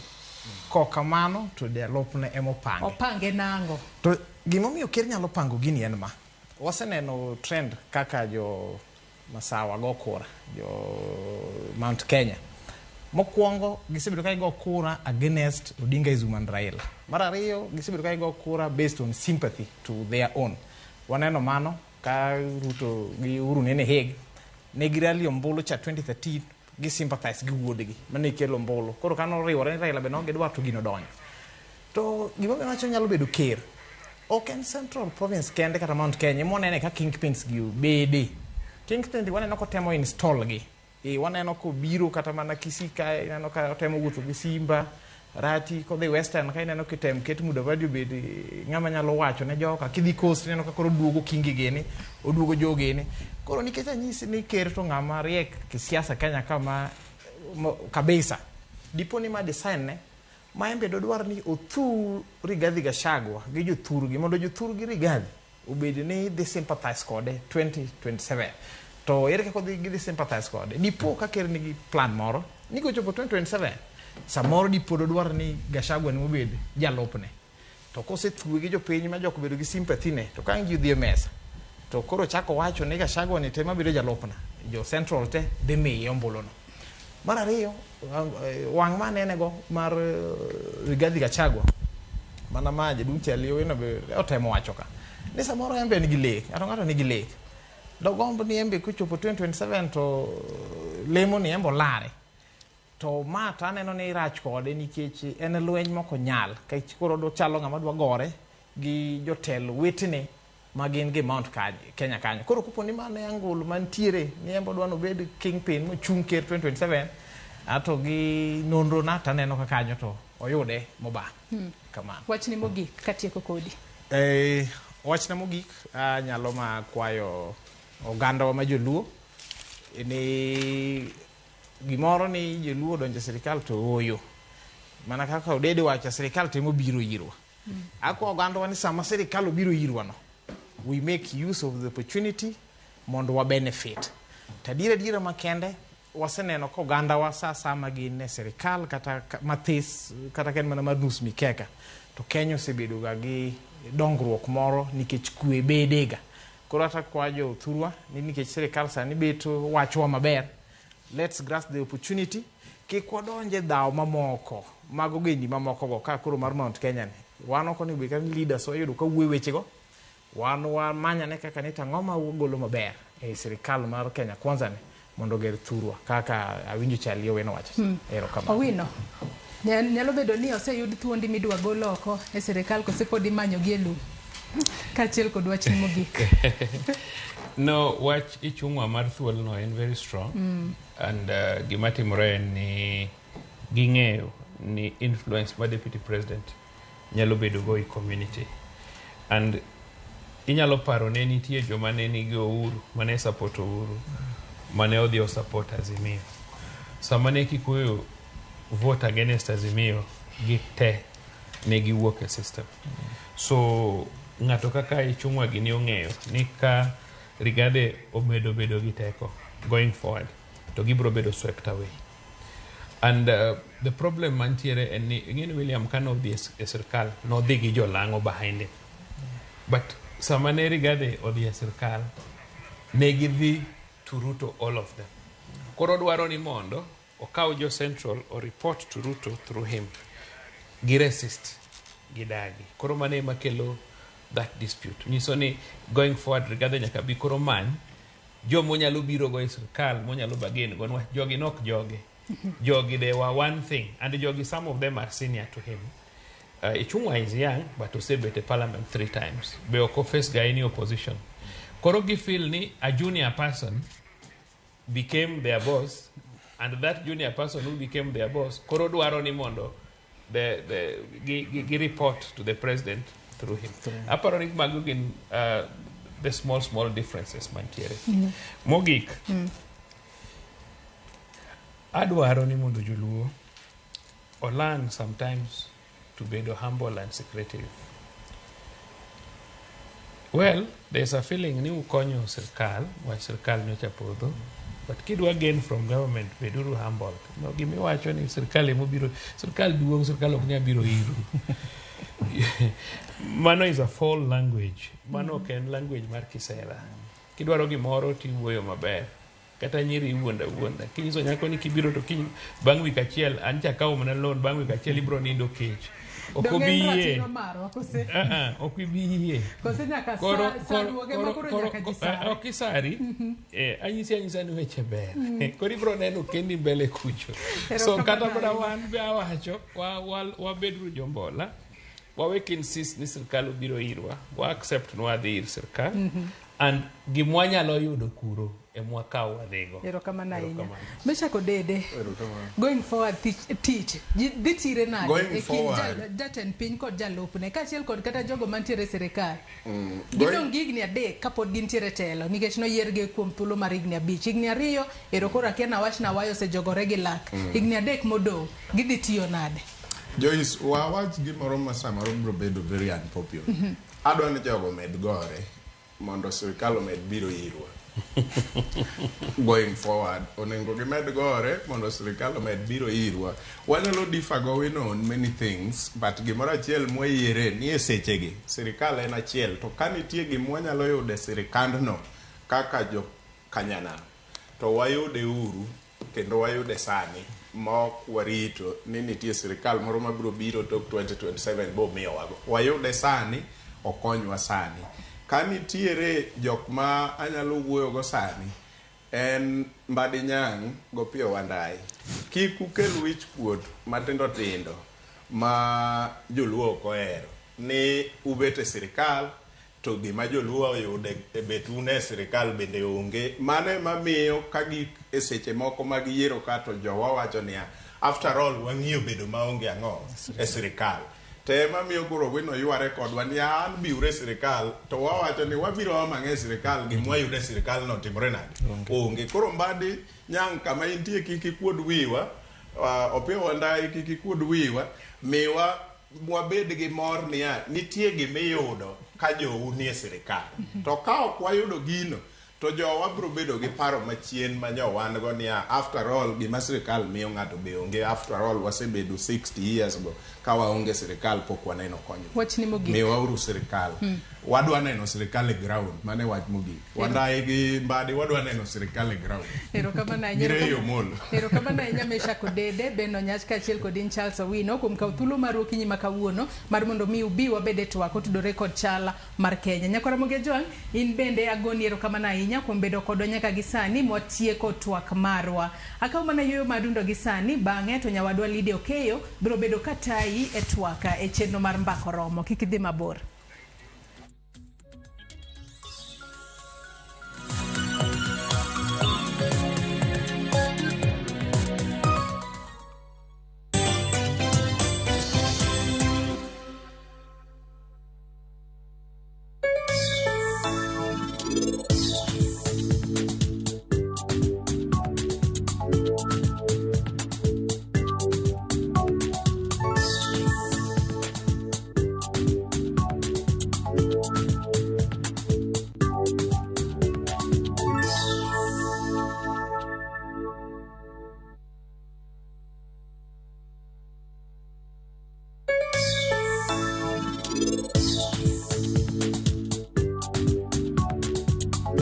kokamano to jalupne ema opange. Opange nang'o? To gimomiyo ker nyalo pango gini en ma. Waseneno trend kaka jo Masawa go kura, jo Mount Kenya. Mokwongo gisebedo ka gigo kura against Odinga and Raila. Mar ariyo gisebedo ka gigo kura based on sympathy to their own. Waneno mano ka Ruto gi Uhuru nene Hague, ne girali ombulu cha 2013 gi sympathize gi wuodgi mane kelo ombulu. Koro kano oriwore ni Raila be ne gidwar to gino donjo. To gimomiyo awacho nyalo bedo ker, ok en Central Province kende kata Mount Kenya ema wanene ka kingpins gi obede. Kingpins waneno kotemo install gi. Waneno kobiro kata mana Kisii ka ineno ka otemo wuotho gi Simba, Rati kodhi Western ka ineno kitem ket Mudavadi obed ng'ama nyalo wacho ne joka. Kidhi Coast ineno ka koro oduogo Kingi gini, oduogo Joe gini. Koro nikech anyisi ni ker to ng'ama riek kisiasa Kenya kama kabisa. Dipo ni ma design ne, ma en be dodwar ni othur Rigathi Gachagua gi jothurgi mondo jothurgi Rigathi obed ni dhi sympathize kode 2027. To ere kaka gidhi sympathize kode? Dipo ka ker nigi plan moro ni kochopo 2027 samoro dipo dodwar ni Gachagua ni obed jalupne. To kosethuwe gi jopiny ma jok obedo gi sympathy ne, to ka ang' ji odhi e mesa, to koro chako wacho ni Gachagua ni te mabedo jalupna, jo Central te dhi miye ombuluno. Mar ariyo, wang' manene go mar Rigathi Gachagua, mana ma jaduong' Chali Owino be otemo wacho ka, ni samoro en be en gi lek, ng'ato ng'ato nigi lek. Dogomb ni en be kochopo 2027 to lemo ni en be olare. To ma to aneno ni rach kode nikech en lweny mok onyal. Kech koro ochalo ng'ama dwa gore gi jotelo wetene ma gin gi Mount Kenya kanyo. Koro kopo ni mano e angle mantiere ni en be odwa ni obed kingpin mochung' ker 2027, ato gi nonro na to aneno ka kanyo to oyude moba. Kamano. Wachni mogik katieko kodi. Wachna mogik anyalo ma kwayo ogandawa ma joluo ni gimoro ni joluo odonjo e sirikal to ooyo. Mana kaka Odede wacho, sirikal temo biro irwa. Akwa ogandawa ni sama sirikal obiro irwa no, we make use of the opportunity mondo wa benefit. To adiera adiera makende, waseneno ka ogandawa sa sama gin e sirikal kata mathis, kata ka en mana mar nus mikeka, to Kenya osebedo ga gi dongruok moro nikech kwe bedega. Koro ata kwa jothurwa ni nikech sirikal sani bet wachwa maber, let's grasp the opportunity, kik wadonje dhaw mamoko mag ogendni mamoko go ka koro mar Mount Kenya ni. Wan ok onego bed kata ni leaders wayudo ka wuoyo wechego, wan wamanyane kaka ni to ang'o ma wagolo maber e sirikal mar Kenya Kwanza ni mondo oger thurwa kaka awinjo Charlie Owino wacho. Erokamano. Owino, nyalo bedo ni oseyud thuondi midwa gol oko e sirikal kose pod imanyo gi e lum? Kaachiel kod wachni mogik. No, wach ichung'wa mar thuolno en very strong. And gima timore en ni ging'eyo ni influence ma deputy president nyalo bedo go e community. And inyalo paro ne nitie joma ne nigi Uhuru, mane support Uhuru, mane odhi o support Azimio. Sama ne Kikuyu vote against Azimio, gi te ne giwuok e system. So ng'ato kaka Ichung'wa gini ong'eyo ni ka Rigathi omedo bedo gi teko going forward, to gibiro bedo swept away. And the problem mantiere en ni ing'e ni William kane odhi e sirkal nodhi gi jolang'o behind him. But sama ne Rigathi odhi e sirkal, ne gidhi to Ruto all of them. Koro dwaro ni mondo okaw jo Central o report to Ruto through him. Gi resist, gidagi. Koro mano ema kelo that dispute. Nyiso ni going forward Rigathi nyaka bi koro many joma onyalo biro go e sirkal monyalo bargain go niwach jogi nok joge. Jogi they were one thing and jogi some of them are senior to him. Ichung'wa is young but osebet e parliament 3 times. Be ok o face ga any opposition. Koro gi feel ni a junior person became their boss and that junior person who became their boss koro dwaro ni mondo the gi report to the president through him. Aparo ni mago gin the small small differences mantiere. Mogik, adwaro ni mondo joluo o learn sometimes to bedo humble and secretive. Well, there's a feeling ni ukonyo sirkal, wach sirkal nyocha podho, but kidwa gain from government, beduru humble. No, gimiwacho ni sirkal emobiro, sirkal duong', sirkal ok nyal biro iru. Mano is a foul language. Mano ok en language mar kisera. Kidwaro gimoro tiwuoyo maber. Kata nyiri iwuondo awuonda. Kinyiso nyako ni kibiro to kiny bang' wik achiel, an cha akawo mana loan bang' wik achiel ibiro nindo kech. Ok Donge obi en yie. ratiro marwa kose? Ah, ah, ok ibi yie. Kose nyaka sa duoge ma koro nyaka ji sare. Ok isari. Anyisi anyisa ni weche ber. Koro ibiro neno kendi mbele kucho. So Erokamano kata mana ahinya. wan be awacho, wabeduru jombola. Wawek insist ni sirkal obiro irwa. Wa accept ni wadhi ir sirkal. And gimwanyalo yudo kuro emwakaw wadhigo. Erokamano ahinya. Erokamano. Meshak Odede, going forward tich dhi tire nade Going e kind forward. jatend piny kod jalupne kaachiel kod kata jogo mantiere e sirikal? Gidong' gi higni 3 kapod gintiere e telo nikech noyiergi kuom thuolo mar higni 5. Higni 2 ero koro akia nawach nawayo osejogore gi lak. Higni 3 modong' gidhi tiyo nade? Joyce, wawach gimoro ma samoro biro bedo very unpopular. Adwa ni jogo omed gore mondo sirikal omed biro irwa. Going forward, onego gimed gore mondo sirikal omed biro irwa. Wanyalo differ going on many things, but gimoro achiel mwayiere ni e sechegi, sirikal en achiel. To ka nitie gima wanyalo yudo e sirikandno kaka jo kanyanam, to wayude uru kendo wayude sani mok warito ni nitie sirikal moro mabiro biro tok 2027 bomiyowago. Wayude sani, okonywa sani. Ka nitiere jok ma anyalo wuoyogo sani, en Mbadi Nyang' Gopiyo Wandayi. Kik ukel wich kuot matindo tindo ma joluo ok ohero ni ubet e sirikal to gima joluo oyudo e bet un e sirikal bende onge. Mano ema miyo ka gik e seche moko mag yiero ka to jowa wacho niya, after all wang'iyo bedo maonge ang'o e sirikal. To ema miyo koro Owino yware kodwa ni an biuru e sirikal to wawacho ni wabiro omo ang'e e sirikal gima wayudo e sirikal no otimore nade? Onge. Koro Mbadi Nyang' kama intie kik ikuod wiwa, Opiyo Wandayi kik ikuod wiwa, miwa wabed gi mor niya nitie gima iyudo ka jou nie sirikal. To ka ok wayudo gino to jowa biro bedo gi paro machien ma nyo wan go niya after all gima sirikal miyo ng'ato be onge after all wasebedo 60 years go ka waonge sirikal pok waneno konyruok. Wachni mogik. Miwauru sirikal. Wadwa neno sirikal e ground, mano e wach mogik. Wandayi gi Mbadi wadwa neno sirikal e ground. Erokamano ahinya. Gi Ray Omolo. Erokamano ahinya Meshack Odede, Ben Onyach kaachiel kod in Charles Owino kuom kawo thuolo maru okinyi ma kawuono mar mondo mi ubi wabed e twak otudore kod chal mar Kenya. Nyakwar Ramogi Ajwang', in bende agoni erokamano ahinya kuom bedo kodwa nyaka gi sani mwatieko twak marwa. Akawo mana yueyo madundo gi sani, bang'e to nyawadwa Lydia Okeyo biro bedo ka tayi e twak e chenro mar Mbaka Oromo. Kik idhi mabor.